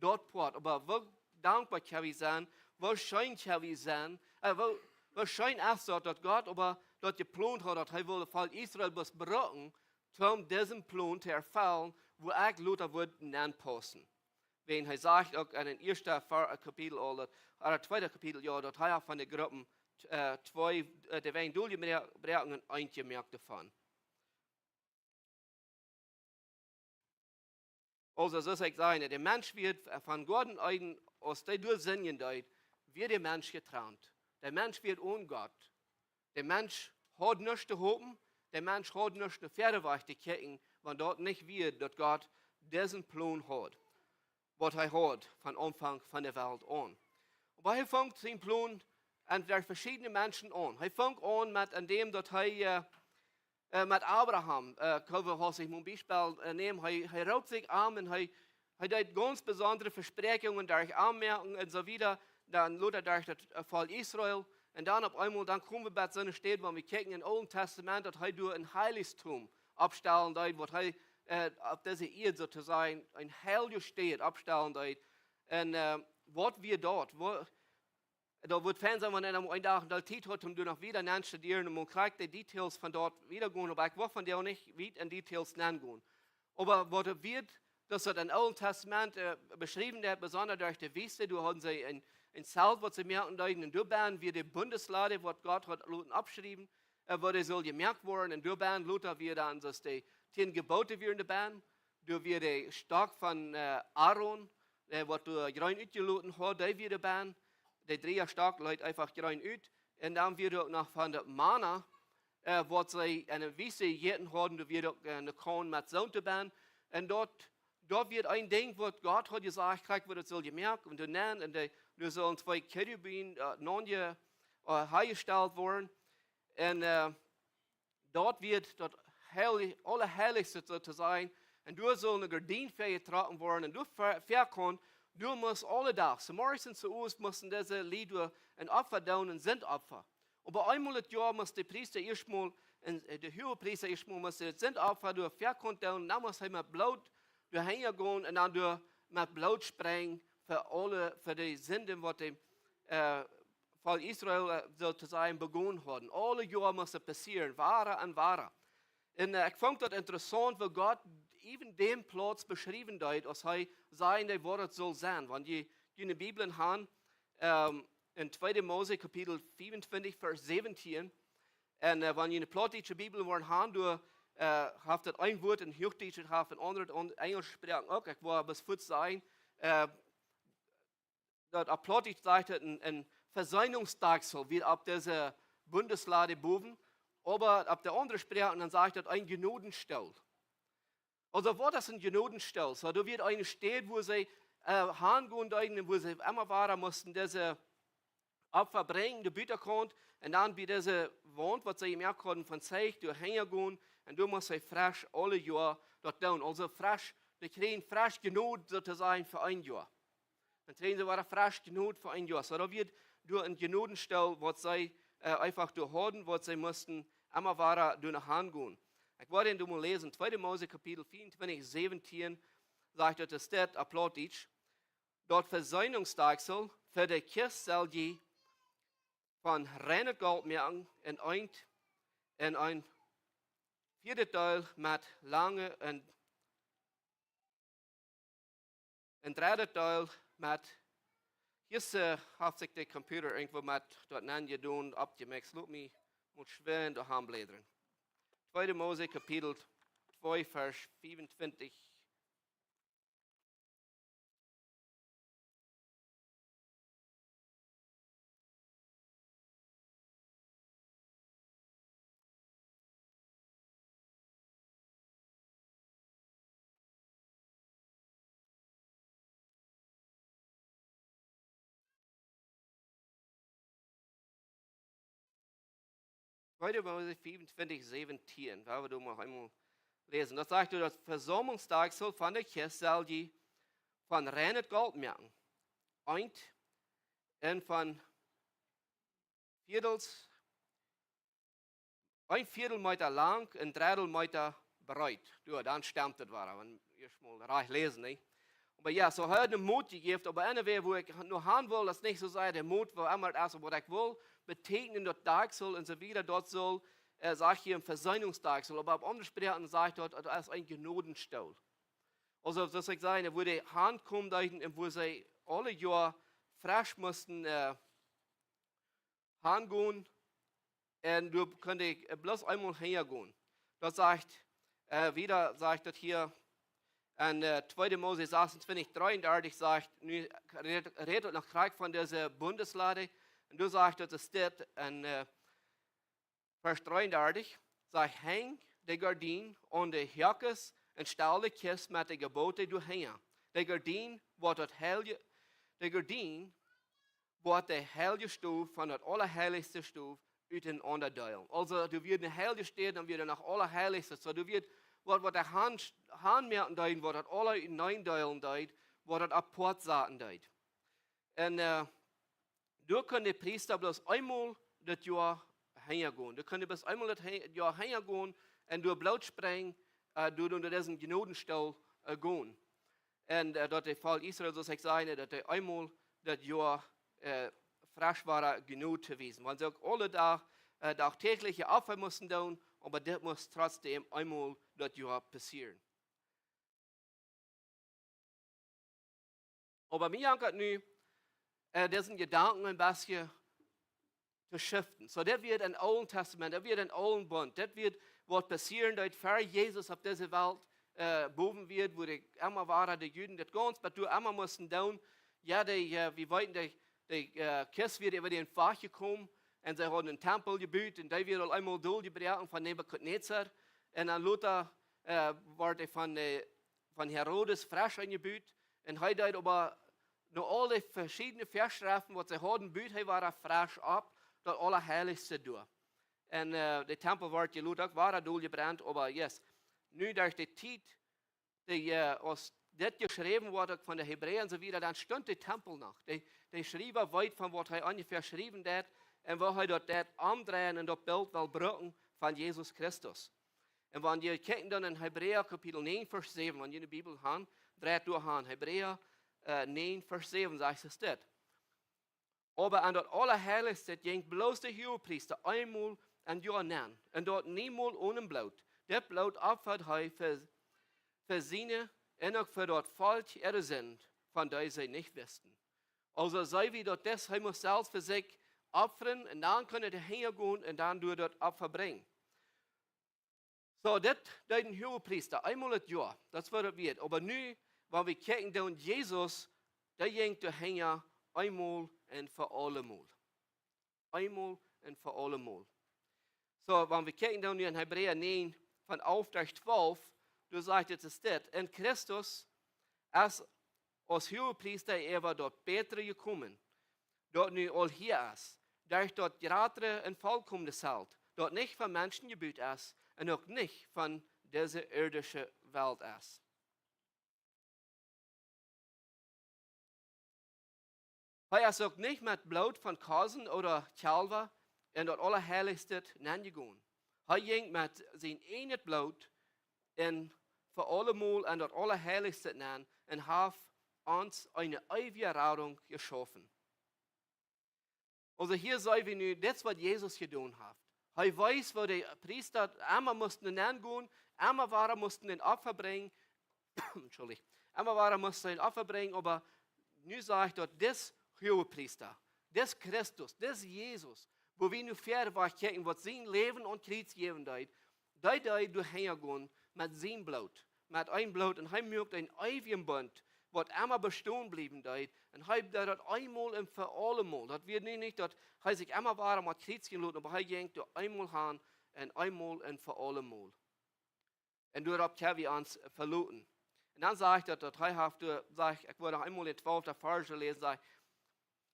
daut Poat. Oba woo dankboa kjenn wie sennen, woo scheen kjenn wie sennen, woo scheen es daut, daut Gott oba daut jeplont haud, daut hee wull daut Volkj Israel bloos brucken, om disen Plon to erfellen, wua ekj lota wudd nenpaussen. Wiels hee sajcht uk en daut ieeschte Kapitel aul, daut, daut tweede Kapitel, jo, daut hee von de Gruppen twee, de weinje Doljebräakjungen eent jemoakt haud. Aulsoo, soo aus ekj säd, de Mensch wia von Goa Eden, aus dee doa sindjen deed, wia de Mensch jetrant. De Mensch wia onen Gott. De Mensch haud nuscht to hopen, de Mensch haud nuscht no wieda wajch to kjikjen, wan daut nich wia, daut Gott disen Plon haud, waut hee haud von Aunfank von de Welt aun. Oba hee funk sien Plon aun veschiedne Menschen aun. Hee funk aun met, aun däm daut hee met Abraham, kjenn wie aus een Biespel nämen, hee roopt sikj aun un hee deed gaunz besondre Vespräakjungen derch Aunmoakjen un soo wieda, dan lota derch daut Volkj Israel. Un dan opp eemol, dan kome wie bie soone Städ, wan wie kjikjen em Oolen Tastament, daut hee doa een Heilichtum oppstalen deed, waut hee opp dise Ieed soo to sajen, een heilje Städ oppstalen deed. Un waut wia daut? Daut wudd fein sennen, wan eena eenen Dach een Deel Tiet haud, om doa noch wieda nenn to studieren un krakjt de Details von daut wieda gonen, oba ekj woa vondoag nich wiet en Details nenn gonen. Oba waut wia daut, daut em Oolen Tastament beschräwen woat, besonda derch de Wiest, doa hauden see een Zelt, waut see moaken deeden, un doa benn wia de Bundeslade, waut Gott haud loten oppschriewen, waut doa sull jemoakt woaren, un doa benn lota wia dan, soo aus de tieen Jeboten wieren doa benn, doa wia de Stock von Aaron, waut doa jreen utjeloten haud, dee wia doa benn. De Dreejastock leet eefach jreen ut. Un dan wia doa uk noch von daut Mana, waut see en de Wiest jejäten hauden, doa wia uk eene Kaun met Solt doa benn. Un daut wia een Dinkj, waut Gott haud jesajcht, krakjt woo daut sull jemoakt un doa nenn, un doa sullen twee Kerubim nenjestalt woaren. Un daut wia daut Allerheilichste, soo to sajen. Un doa sull eene Gardien väajetrocken woaren un doa väa, väa kunn, doa must aule Dach, zemorjes un zeowes, musten dise Lied doa een Opfa doonen, een Sindopfa. Oba eemol daut Joa must de Priesta ieeschtmol, de Huagepriesta ieeschtmol must daut Sindopfa doa väa kunn doonen, dan must hee met Bloot doa hanjen gonen un dan doa met Bloot sprenjen fa aule, fa de Sinden, waut de Volkj Israel, soo to sajen, begonen hauden. Aule Joa must daut passieren, wada un wada. Un ekj funk daut interessaunt, woo Gott äwen dän Plauz beschräwen deed, aus hee säd, woo daut sull sennen. Wan jie june Bibeln han, en Tweede Mose Kapitel fiefuntwintich, Varsch säwentieen, un wan jie eene plautdietsche Bibel woaren han, doa haft daut een Wuat en Huachdietsch, daut haft een aundret en enjelsche Sproaken uk. Ekj woa bloos fuaz sajen, daut opp Plautdietsch sajcht daut een, een Versöhnungsdeichsel, wia opp dise Bundeslade bowen, oba opp de aundre Sproaken, dan sajcht daut een Jnodenstool. Aulsoo, waut es een Jnodenstool? Soo, doa wia eene Städ, wua see han gonen deeden un wua see emma wada musten dise Opfa brinjen, de Butakaunt, un dan bie dise Waunt, waut see jemoakt hauden von Zeich, doa hanjen gonen, un doa must hee fresch aule Joa daut doonen. Aulsoo fresch, dee kjrieejen fresch Jnod, soo to sajen, fa een Joa. Dan kjrieejen see wada fresch Jnod fa een Joa. Soo, daut wia doa een Jnodenstool, waut see eefach doa hauden, waut see musten emma wada doa han gonen. Ekj woa daut mol läsen, Tweede Mose Kapitel vieruntwintich, säwentieen, sajcht daut, daut steit opp Plautdietsch: Daut Versöhnungsdeichsel fa de Kjist sell jie von reinet Golt moaken un eent, un een vieedet Deel met lange un een dreddet Deel met, hia haft sikj de Computer irjentwua met daut nenjedonen, oppjemikst. Lot mie mol schwind doa han bläden. Tweede Mose Kapitel twee, Varsch vieruntwintich. Tweede Mose fiefuntwintich säwentieen, woa wie doa mol eemol läsen. Daut sajcht, daut Vesaumlungsdaagsel von de Kjist sell jie von reinet Golt moaken. Eent un von Vieedels, een Vieedel Meeta lang un Dreddel Meeta breet. Jo, dan stemt et wada, wan wie mol rajcht läsen, nä? Oba jo, soo haft hee de Moot jejäft, oba anyway, wua ekj nu han well, daut es nich soo sea de Moot, wua emma et es, waut ekj well, beteekjnen daut Daagsel un soo wieda, daut saul, äh, sajcht hia een Vesöhnungsdaagsel, oba opp aundre Sproaken sajcht daut, daut es een Jnodenstool. Aulsoo, soo aus ekj säd, wua dee hankomen deeden un wua see aule Joa fresch musten, äh, hangonen un doa kunn ekj, äh, bloos eemol hinja gonen. Daut sajcht, äh, wieda sajcht daut hia en, äh, tweede Mose sasuntwintich dreeundartich sajcht, nu rät, rät et noch krakjt von dise Bundeslade. Un doa sajcht daut, es dit en, äh, Varsch dreeundartich, sajcht: Henj de Gardien aun de Hoakes un stal de Kjist met de Jebote doa hinja. De Gardien woat daut heilje, de Gardien woat de heilje Stow von daut Aulaheilichste Stow utenaunda deelen. Aulsoo, doa wia eene heilje Städ, dan wia doa noch Aulaheilichste. Soo, doa wia waut, waut de Haunt, Haunt moaken deed, waut daut aula uteneen deelen deed, waut daut apoat saten deed. Un, äh, doa kunn de Priesta bloos eemol daut Joa hinja gonen. Doa kunn bloos eemol daut he-, Joa hinja gonen un doa bloos sprinjen, äh, doa unja disen Jnodenstool, äh, gonen. Un, äh, daut de Volkj Israel, soo aus ekj säd, daut dee eemol daut Joa, äh, fresch wada Jnod to wiesen. Wan see uk aule Doag, äh, dachtäajliche Opfa musten doonen, oba dit must trotzdäm eemol daut Joa passieren. Oba mie jankat nu, äh, disen Jedanken een bät to shiften. Soo, dit wia em Oolen Tastament, dit wia em Oolen Bunt, dit wia waut passieren deed ver Jesus opp dise Welt, äh, bowen wia, wua dee emma wada de Juden daut gaunz, waut dee emma musten doonen. Jo, dee, äh, wie weeten, dee, dee, äh, Kjist wia äwa dän Wajch jekomen un see hauden een Tempel jebut un dee wia aul eemol doljebroaken von Nebukadnezar. Un dan lota, äh, wort dee von, äh, von Herodes fresch enjebut. Un hee deed oba no aul dee veschiedne Väaschreften, waut see hauden, bud hee wada fresch opp daut Aulaheilichste doa. Un, äh, de Tempel wort je lota uk wada doljebrent, oba yes, nu derch de Tiet, dee, äh, aus dit jeschräwen wort, uk von de Hebräa un soo wieda, dan stunt de Tempel noch. De, de Schriewa weet von waut hee onjefäa schriewen deed un woo hee daut deed omdreien un daut Bilt well brucken von Jesus Christus. Un wan jie kjikjen dan en Hebräa Kapitel näajen, Varsch säwen, wan jie de Bibel han, dreit doa han. Hebräa, äh, näajen, Varsch säwen, sajcht et dit: Oba en daut Aulaheilichste jinkj bloos de Huagepriesta eemol em Joa nenn, un daut niemols onen Bloot. Dit Bloot opfad hee fa, fa siene un uk fa daut Volkj äare Sind, von dee see nich wisten. Aulsoo see wie daut, dis, hee must selfst fa sikj opfren un dan kunn hee hinja gonen un dan doa daut Opfa brinjen. Soo, dit deed een Huagepriesta eemol daut Joa. Daut wia daut wieet. Oba nu, wan wie kjikjen, dan Jesus, dee jinkj doa hinja eemol un fa aulemol. Eemol un fa aulemol. Soo, wan wie kjikjen dan nu en Hebräa näajen, von alf bat twalf, doa sajcht et, es dit: Un Christus es aus Huagepriesta äwa daut Bätre jekomen, daut nu aul hia es, derch daut jratre un volkomne Zelt, daut nich von Menschen jebut es un uk nich von dise irdische Welt es. Hee es uk nich met Bloot von Kosen ooda Kjalwa en daut Aulaheilichste nenjegonen. Hee jinkj met sien ieejnet Bloot un fa aulemol en daut Aulaheilichste nenn un haft ons eene eewje Radunk jeschaufen. Aulsoo hia seenen wie nu, dit es waut Jesus jedonen haft. Hee wees, woo de Priesta emma musten nenn gonen, emma wada musten een Opfa brinjen, entschuldigt, emma wada musten een Opfa brinjen, oba nu sajcht daut dis Huagepriesta, dis Christus, dis Jesus, wua wie nu wieda kjikjen, waut sien Läwen aum Kjriez jäwen deed, dee deed doa hinja gonen met sien Bloot, met een Bloot. Un hee muak een eewjen Bunt, waut emma bestonen bliewen deed. Un hee deed daut eemol un fa aulemol. Daut wia nu nich daut hee sikj emma wada aum Kjriez jinkj loten, oba hee jinkj doa eemol han un eemol un fa aulemol. Un doaropp kjenn wie ons veloten. Un dan sajcht daut, daut hee haft, doa sajcht, ekj well noch eemol dän twalften Varsch läsen, sajcht: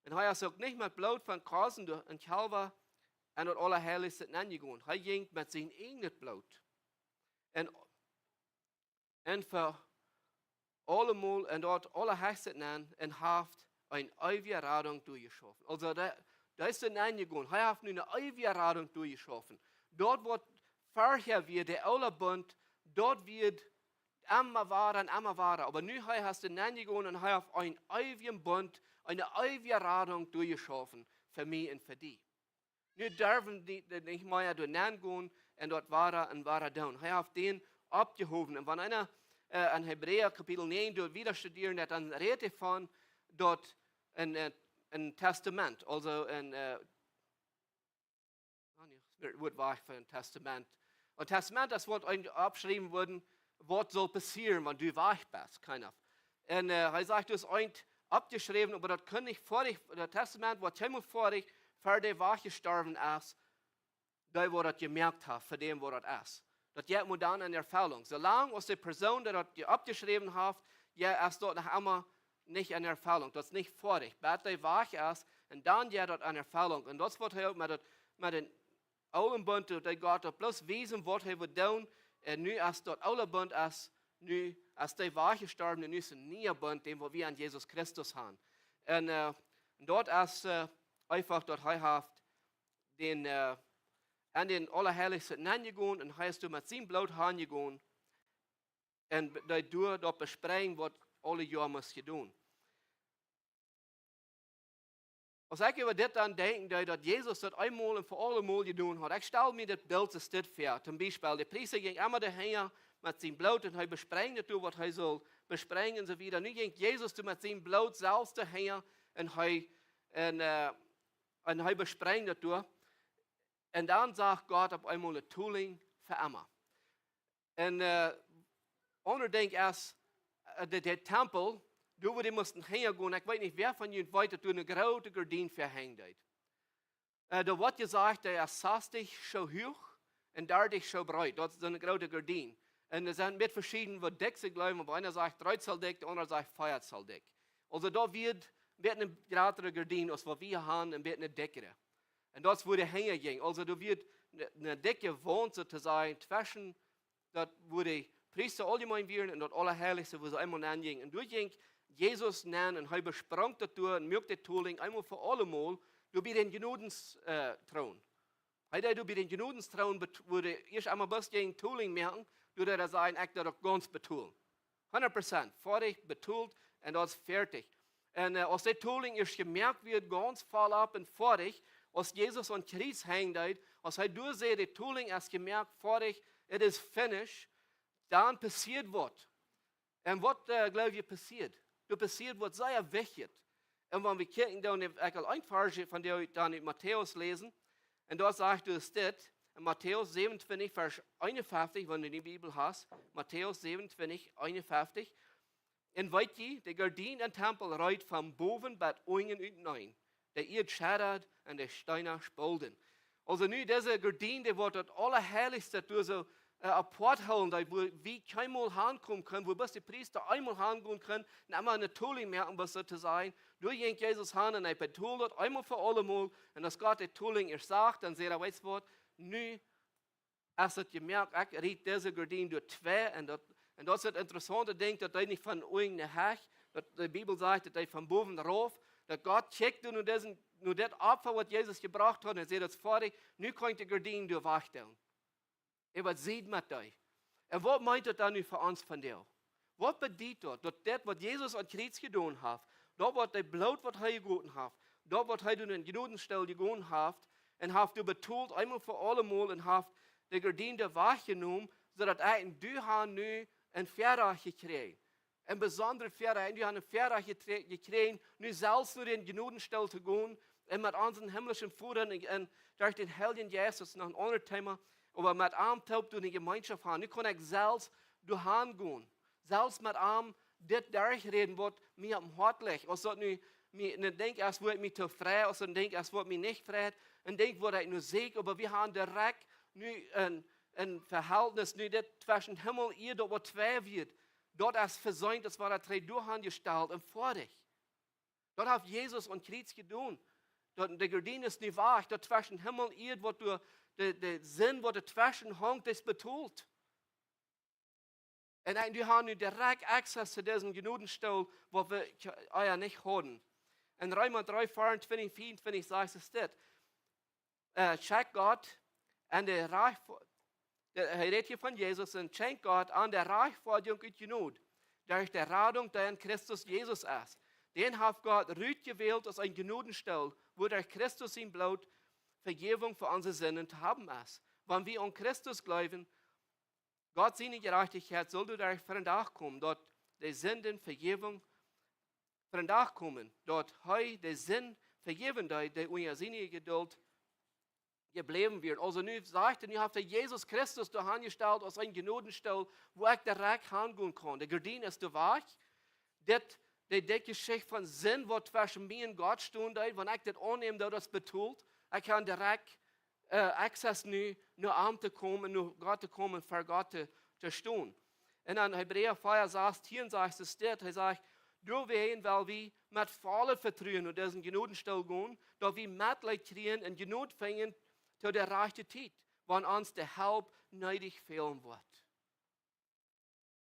Un hee es uk nich met Bloot von Kosen un Kjalwa en daut Aulaheilichste nenjegonen. Hee jinkj met sien eajnet Bloot en, en fa aulemol en daut Aulahechste nenn un haft eene eewje Radunk doajeschaufen. Aulsoo, dee, dee es doa nenjegonen. Hee haft nu eene eewje Radunk doajeschaufen. Daut waut verhäa wia, de oole Bunt, daut wia emma wada un emma wada. Oba nu, hee es doa nenjegonen un hee haft eenen eewjen Bunt, eene eewje Radunk doajeschaufen fa mie un fa die. Nu derwen dee, dee nich mea doa nenn gonen un daut wada un wada doonen. Hee haft dän oppjehowen. Un wan eena, äh, en Hebräa Kapitel näajen doa wieda studieren deit, dan rät hee von daut een, äh, een Testament, aulsoo een, äh, ah, nä, daut Wuat wia fa een Testament. Een Testament es waut eena oppschriewen wudd, waut saul passieren, wan du wajch best, kind of. Un, äh, hee sajcht, du hast eent oppjeschräwen, oba daut kunn nich foadich, daut Testament woat kjeenmol foadich, ver dee wajchjestorwen es, dee waut daut jemoakt haft, fa däm waut daut es. Daut jeit mau dan en Erfellunk. Soo lang aus de Persoon, dee daut je-, oppjeschräwen haft, jo, es daut noch emma nich en Erfellunk. Daut es nich foadich. Bat dee wajch es, un dan jeit daut en Erfellunk. Un daut es waut hee uk met daut, met dän oolen Bunt, daut Gott daut bloos wiesen, waut hee wudd doonen. Un nu es daut oole Bunt es, nu es dee wajchjestorwen, un nu es een niea Bunt, dän waut wie en Jesus Christus haben. Un, äh, un daut es, äh, eefach daut hee haft dän, äh, en dän Aulaheilichsten nenjegonen un hee es doa met sien Bloot hanjegonen un be-, dee doa daut besprenjen waut aule Joa must jedonen. Aus ekj äwa dit dan denkjen deed, daut Jesus daut eemol un fa aulemol jedonen haud. Ekj stal mie dit Bilt soo dit väa. Toom Biespel, de Priesta jinkj emma doahinja met sien Bloot un hee besprenjd daut doa waut hee sull besprenjen un soo wieda. Nu jinkj Jesus doa met sien Bloot selfst doahinja un hee, un, äh, un hee besprenjd daut doa. Un dan sach Gott opp eemol de Tolinj fa emma. Un, äh, aundret Dinkj es, äh, de, de Tempel, doa wua dee musten hinja gonen. Ekj weet nich, wäa von junt weet, daut doa eene groote Gardien väa henjt. Äh, doa woat jesajcht, dee es sastich Schoo huach un dartich Schoo breet. Daut es eene groote Gardien. Un doa sent met veschiedne, waut dikj see jleewen, oba eena sajcht dree Zoll dikj, de aundra sajcht vea Zoll dikj. Aulsoo doa wia, wia eene jratre Gardien aus waut wie haben, un wia eene dikjre. Un daut es wua dee hinja jinkj. Aulsoo doa wia eene, eene dikje Waunt, soo to sajen, tweschen daut wua de Priesta auljemeen wieren un daut Aulaheilichste, wua see eemol nenn jinjen. Un doa jinkj Jesus nenn un hee besprunk daut doa un muak de Tolinj eemol fa aulemol, doa bie dän Jnodens-, äh, Troon. Hee deed doa bie dän Jnodenstroon bet-, wua dee ieescht emol bloos jinkj Tolinj moaken, doa deed hee sajen, ekj deed daut gaunz betolen. Hundat Prozent, foadich, betolt, un daut es foadich. Un, äh, aus dee Tolinj ieescht jemoakt wia, gaunz voll opp un foadich, aus Jesus aum Kjriez henjen deed, aus hee doa säd, de Tolinj es jemoakt, foadich, it is finished, dan passieed waut. Un waut, äh, jleew jie passieed? Doa passieed waut sea Wichtjet. Un wan wie kjikjen, dan hab ekj aul een Varsch von dee dan ut Matäus läsen. Un doa sajcht et dit, en Matäus säwenuntwintich, Varsch eenunfeftich, wan du de Bibel hast. Matäus säwenuntwintich, eenunfeftich. Un weet jie, de Gardien em Tempel reet von bowen bat unjen uteneen. De Ieed schaddad un de Steena spolden. Aulsoo nu dise Gardien, dee woat daut Aulaheilichste doa soo, äh, apoat hoolen, daut wua wie kjeenmol hankomen kjennen, wua bloos de Priesta eemol hangonen kunn, un emma eene Tolinj moaken, bloos soo to sajen. Doa jinkj Jesus han un hee betold daut eemol fa aulemol, un aus Gott de Tolinj ieescht sach, dan säd hee, weetst waut, nu es et jemoakt, ekj riet dise Gardien doa twei, un daut, un daut es daut interessaunte Dinkj, daut dee nich von unjen no hach, daut de Bibel sajcht, daut dee von bowen rauf, daut Gott kjikjt doa no disen, no dit Opfa, waut Jesus jebrocht haud, un säd, daut es foadich, nu kaun ekj de Gardien doa wajchdoonen. Äwa Sied met dee. Un waut meent daut dan nu fa ons vondoag? Waut bediet daut, daut dit, waut Jesus aum Kjriez jedonen haft, daut waut de Bloot, waut hee jegoten haft, daut waut hee doa em Jnodenstool jegonen haft, un haft doa betolt eemol fa aulemol un haft de Gardien doa wajchjenomen, soo daut ekj un du han nu een Väarajcht jekjräajen. Een besondret Väarajcht. Un du hast een Väarajcht jetre-, jekjräajen, nu selfst no dän Jnodenstool to gonen un met onsen himlischen Voda un, un derch dän Heiljen Jeist, daut es noch een aundret Thema, oba met am toop doa eene Jemeenschoft han. Nu kaun ekj selfst doa han gonen. Selfst met am dit derchräden, waut mie aum Hoat licht. Aus daut nu mie, een Dinkj es, wua ekj mie too frei, aus een Dinkj es, waut mie nich freit, een Dinkj, waut ekj nu sieekj, oba wie han direkt nu een, een Vehältnis, nu dit tweschen Himmel un Ieed, daut waut twei woat, daut es vesient, daut woat trigj doa han jestalt un foadich. Daut haft Jesus aum Kjriez jedonen. Daut, de Gardien es nu wajch, daut tweschen Himmel un Ieed, waut doa, de, de Sind, waut doa tweschen hunk, es betolt. Un ekj, du hast nu direkt Access to disen Jnodenstool, waut wie ea nich hauden. En Reema dree, veeauntwintich, veeauntwintich sajcht et dit. Äh, schenkt Gott an de Rajcht-, de, hee rät hia von Jesus, un schenkt Gott an de Rajchtfoadjunk ut Jnod, derch de Radunk, dee en Christus Jesus es. Dän haft Gott rutjewält aus een Jnodenstool, wua derch Christus sien Bloot Vejäwunk fa onse Sinden to haben es. Wan wie aun Christus jleewen, Gott siene Jerajchtichkjeit saul doaderch ver dän Dach komen, daut de Sinden Vejäwunk ver dän Dach komen, daut hee de Sind vejäwen deed, dee unja siene Jedult jebläwen wieren. Aulsoo nu sajcht hee, nu haft hee Jesus Christus doa hanjestalt aus een Jnodenstool, wua ekj direkt hangonen kaun. De Gardien es doa wajch. Dit, de, de Jeschicht von Sind, waut tweschen mie un Gott stonen deed, wan ekj dit aunnäm, daut es betolt. Ekj kaun direkt, äh, Access nu no am to komen, no Gott to komen, ver Gott to, to stonen. Un en Hebräa vea, sastieen sajcht et dit, hee sajcht: "Doawäajen well wie met vollet Vetruen no disen Jnodenstool gonen, daut wie Metleet kjrieen un Jnod finjen to de rajchte Tiet, wan ons de Help needich fälen woat."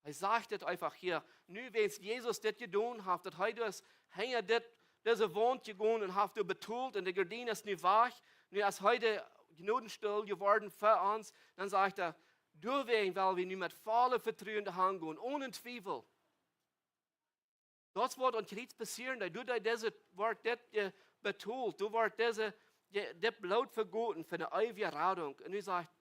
Hee sajcht et eefach hia. Nu, wiels Jesus dit jedonen haft, daut hee dus hinja dit, dise Waunt jegonen un haft doa betolt un de Gardien es nu wajch, nu es hee de Jnodenstool jeworden fa ons, dan sajcht hee: "Doawäajen well wie nu met vollet Vetruen doa hangonen, onen Twiewel." Daut woat aum Kjriez passieren, daut doa dise, woat dit, äh, betolt, doa woat dise, de, dit Bloot vegoten fa de eewje Radunk. Un nu sajcht,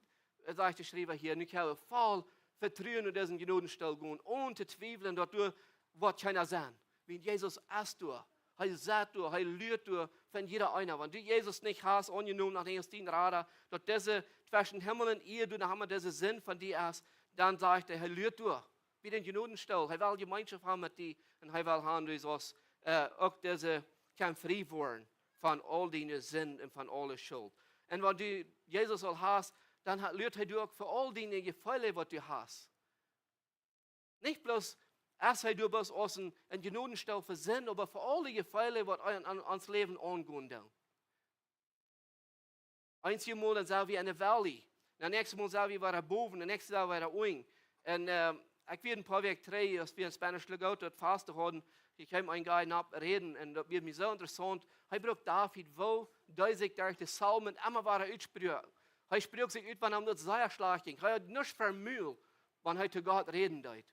sajcht de Schriewa hia, nu kjenn wie voll Vetruen en disen Jnodenstool gonen, onen to twiewlen, daut doa woat kjeena sennen. Wiels Jesus es doa. Hee sett doa, hee luat doa fa jieda eena. Wan du Jesus nich hast aunjenomen aus dienen Rada, daut dise tweschen Himmel un Ieed, doa noch emma dise Sind von die es, dan sajcht hee, hee luat doa bie dän Jnodenstool. Hee well Jemeenschoft haben met die un hee well haben, du saust, äh, uk dise kjennen frie woaren von aul diene Sind un von aule Schult. Un wan du Jesus aul hast, dan ha-, luat hee doa uk fa aul diene Jefeele, waut du hast. Nich bloos, aus hee doa bloos aus een, een Jnodenstool fa Sind, oba fa aule Jefeele, waut en, en ons Läwen aungonen doonen. Eenjemol dan sent wie en de Valley. Dan näakjstemol sent wie wada bowen, dan näakjstemol sent wie wada unjen. Un, äh, ekj wia een poa Wäakj trigj, aus wie en Spanish Lagoon daut Fasten hauden, doa kjeem een Guy nopp räden un daut wia mie soo interessaunt. Hee brukt David, woo dee sikj derch de Psalmen emma wada utsproak. Hee sproak sikj ut, wan am daut sea schlajcht jinkj. Hee haud nuscht ver Mul, wan hee to Gott räden deed.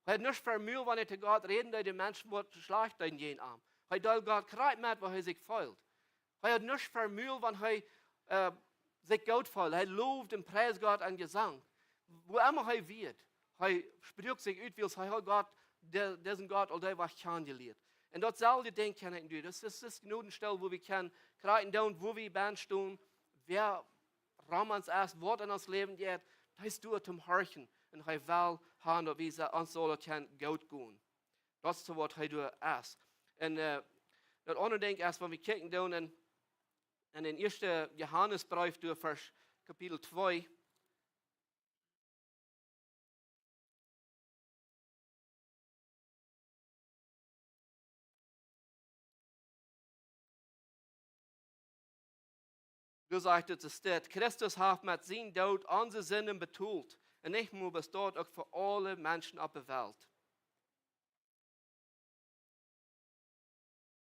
Hee haud nuscht ver Mul, wan hee to Gott räden deed, de Menschen waut schlajcht deeden jäajen am. Hee deeld Gott krakjt met, woo hee sikj feeld. Hee haud nuscht ver Mul, wan hee, äh, sikj goot feeld. Hee loowd un priest Gott en Jesank. Wua emma hee wia, hee sproak sikj ut, wiels hee haud Gott, de-, disen Gott aul dee Wajch kjanen jelieet. Un daut selwje Dinkj kjenn ekj nu. Daut es, daut es Jnodenstool, wua wie kjennen krakjt doonen, wua wie bennen stonen, wäa rom ons es, waut en ons Läwen jeit, hee es doa toom horchen. Un hee well haben, daut wie se-, ons saul daut kjennen goot gonen. Daut es soo waut hee doa es. Un, äh, daut aundre Dinkj es, wan wie kjikjen doonen en, en dän ieeschten Johanesbreef, doa Varsch, Kapitel twee. Doa sajcht et, et steit: "Christus haft met sienen Doot onse Sinden betolt. Un nich mau bloos daut, uk fa aule Menschen opp de Welt."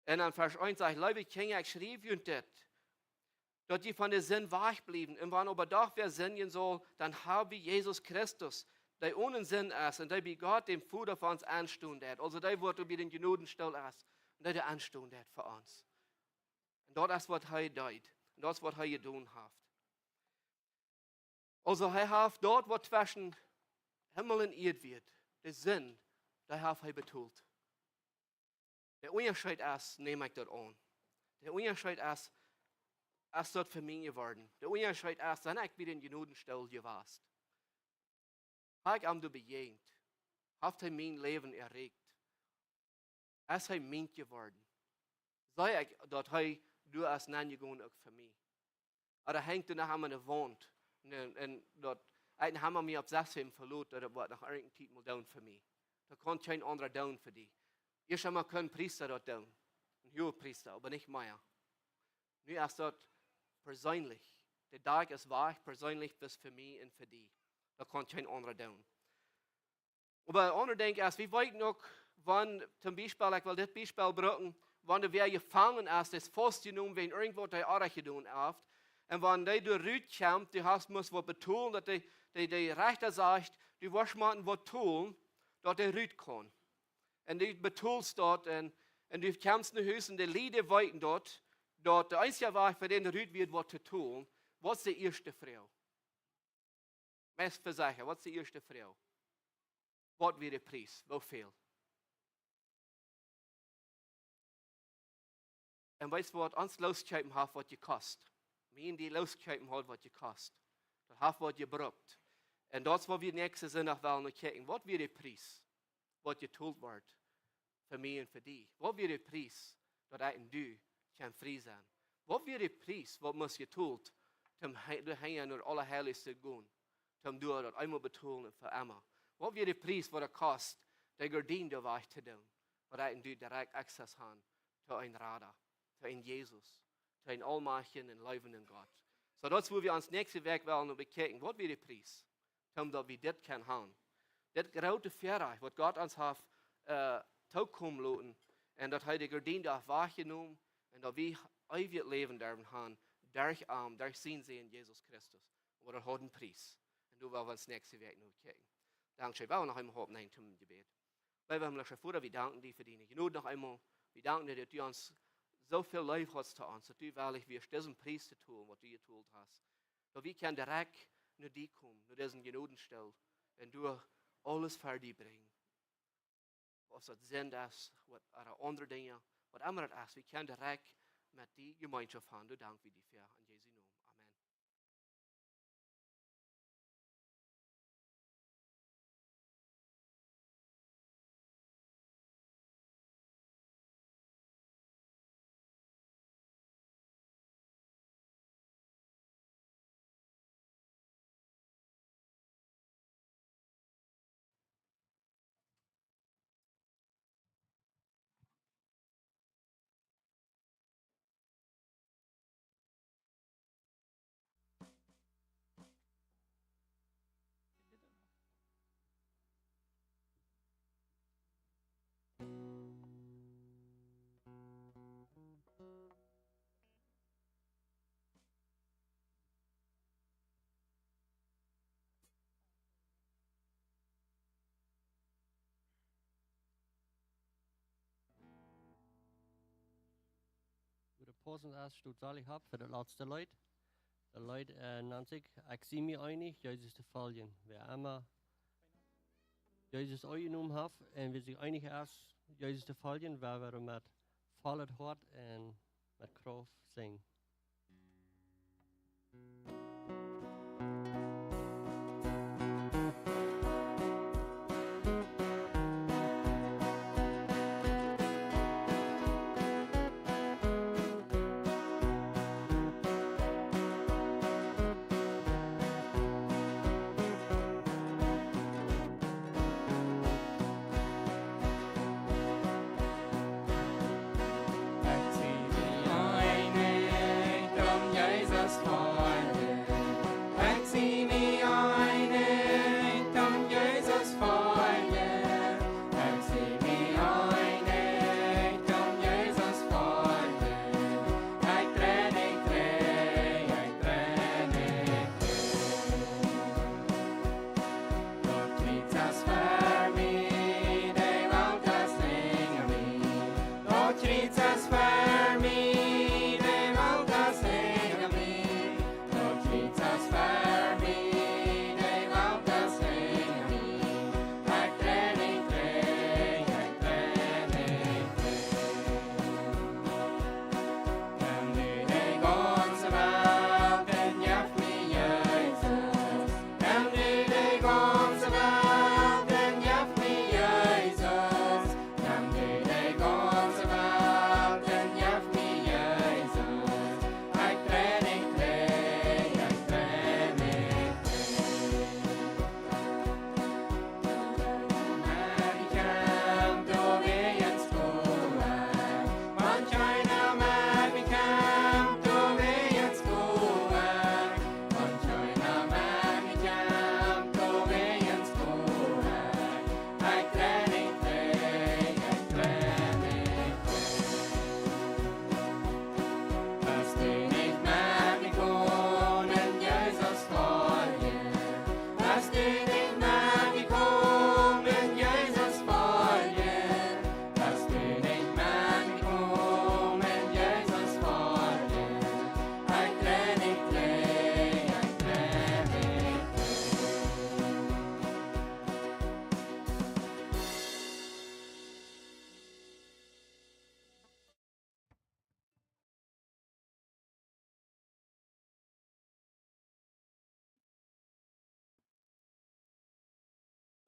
Un dan Varsch eent sajcht: "Leewe Kjinja, ekj schriew junt dit, daut jie von de Sind wajch bliewen. Un wan oba doch wäa sindjen saul, dan hab wie Jesus Christus, dee onen Sind es un dee bie Gott, däm Voda, fa ons enstonen deit." Aulsoo dee, waut bie dän Jnodenstool es un dee doa enstonen deit fa ons. Un daut es, waut hee deed. Un daut es, waut hee jedonen haft. Aulsoo, hee haft daut, waut tweschen Himmel un Ieed wia, de Sind, dee haft hee betolt. De Unjascheet es, nemm ekj daut aun. De Unjascheet es, es daut fa mie jeworden. De Unjascheet es, sie ekj bie dän Jnodenstool jewast? Hab ekj am doa bejäajent? Haft hee mien Läwen erreicht? Es hee mient jeworden? See ekj, daut hee doa es nenjegonen uk fa mie? Ooda henjt doa noch emma ne Waunt? Un, un daut, ekj hab mie opp sest veloten, daut woat noch irjent eene Tiet mol doonen fa mie. Daut kaun kjeen aundra doonen fa die. Ieescht emol kunn Priesta daut doonen. Een Huagepriesta, oba nich mea. Nu es daut perseenlich. De Dach es wajch, perseenlich, bloos fa mie un fa die. Daut kaun kjeen aundra doonen. Oba een aundret Dinkj es, wie weeten uk, wan, toom Biespel, ekj well dit Biespel brucken, wan wäa jefangen es, dee es faustjenomen wäajen irjentwaut dee oajch jedonen haft. Un wan dee doa rutkjemt, dee haft must waut betolen, daut dee, dee, dee Rechta sajcht, du woascht motten waut tolen, daut dee rut kaun. Un du betolst daut un, un du kjemst no Hus un de Lied weeten daut, daut de eensje Wajch fa dän rut wia waut to tolen. Waut es de ieeschte Froag? Meist fa secha, waut es de ieeschte Froag? Waut wia de Pries? Woo väl? Un weetst waut, ons loskjeepen haft waut jekost. Mie un die loskjeepen haft waut jekost. Daut haft waut jebrukt. Un daut es waut wie näakjsten Sindach wellen no kjikjen. Waut wia de Pries? Waut jetolt wort fa mie un fa die. Waut wia de Pries, daut ekj un du kjennen frie sennen? Waut wia de Pries, waut must jetolt, toom he-, doa hinjen no daut Aulaheilichste gonen, toom doa daut eemol betolen un fa emma? Waut wia de Pries, waut daut kost, de Gardien doa wajch to doonen, waut ekj un du direkt Access haben to een Rada, to een Jesus, to een aulmajchtjen un leewenden Gott? Soo, daut es, wua wie ons näakjste Wäakj wellen no bekjikjen. Waut wia de Pries, toom daut wie dit kjennen haben? Dit groote Väarajcht, waut Gott ons haft, äh, tookomen loten, un daut hee de Gardien doa wajchjenomen, un daut wie eewjet Läwen derwen haben, derch am, derch sienen Sän Jesus Christus. Oba daut haud een Pries. Un doa well wie ons näakjste Wäakj no kjikjen. Dankscheen. Well wie noch eemol oppstonen toom Jebäd. Leewa himlischa Voda, wie danken die fa diene Jnod noch eemol. Wie danken die, daut du ons soo väl leef hast to ons, daut du wellich wieescht disen Pries to tolen, waut du jetolt hast. Daut wie kjennen direkt no die komen, no disen Jnodenstool, un doa aules ver die brinjen. Aus daut Sind es, waut, ooda aundre Dinja, waut emma daut es, wie kjennen direkt met die Jemeenschoft haben. Doa dank wie die fa, en Jesu Nomen. Amen. Wua de Pausen es, stot sell ekj opp fa daut latste Leet. Daut Leet, äh, nant sikj: Ekj sie mie eenich, Jesus to foljen. Wäa emma Jesus aunjenomen haft un wäa sikj eenich es, Jesus to foljen, woa wie met vollet Hoat un met Krauft sinjen. Ekj sie mie eenich, om Jesus foljen.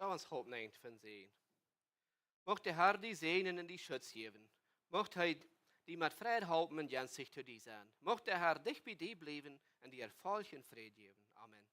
Ons halpen von seenen. Mucht de Herr die säajnen un die Schutz jäwen. Mucht hee die met Freid halpen un jensich to die sennen. Mucht de Herr dicht bie die bliewen un die Erfolg un Fräd jäwen. Amen.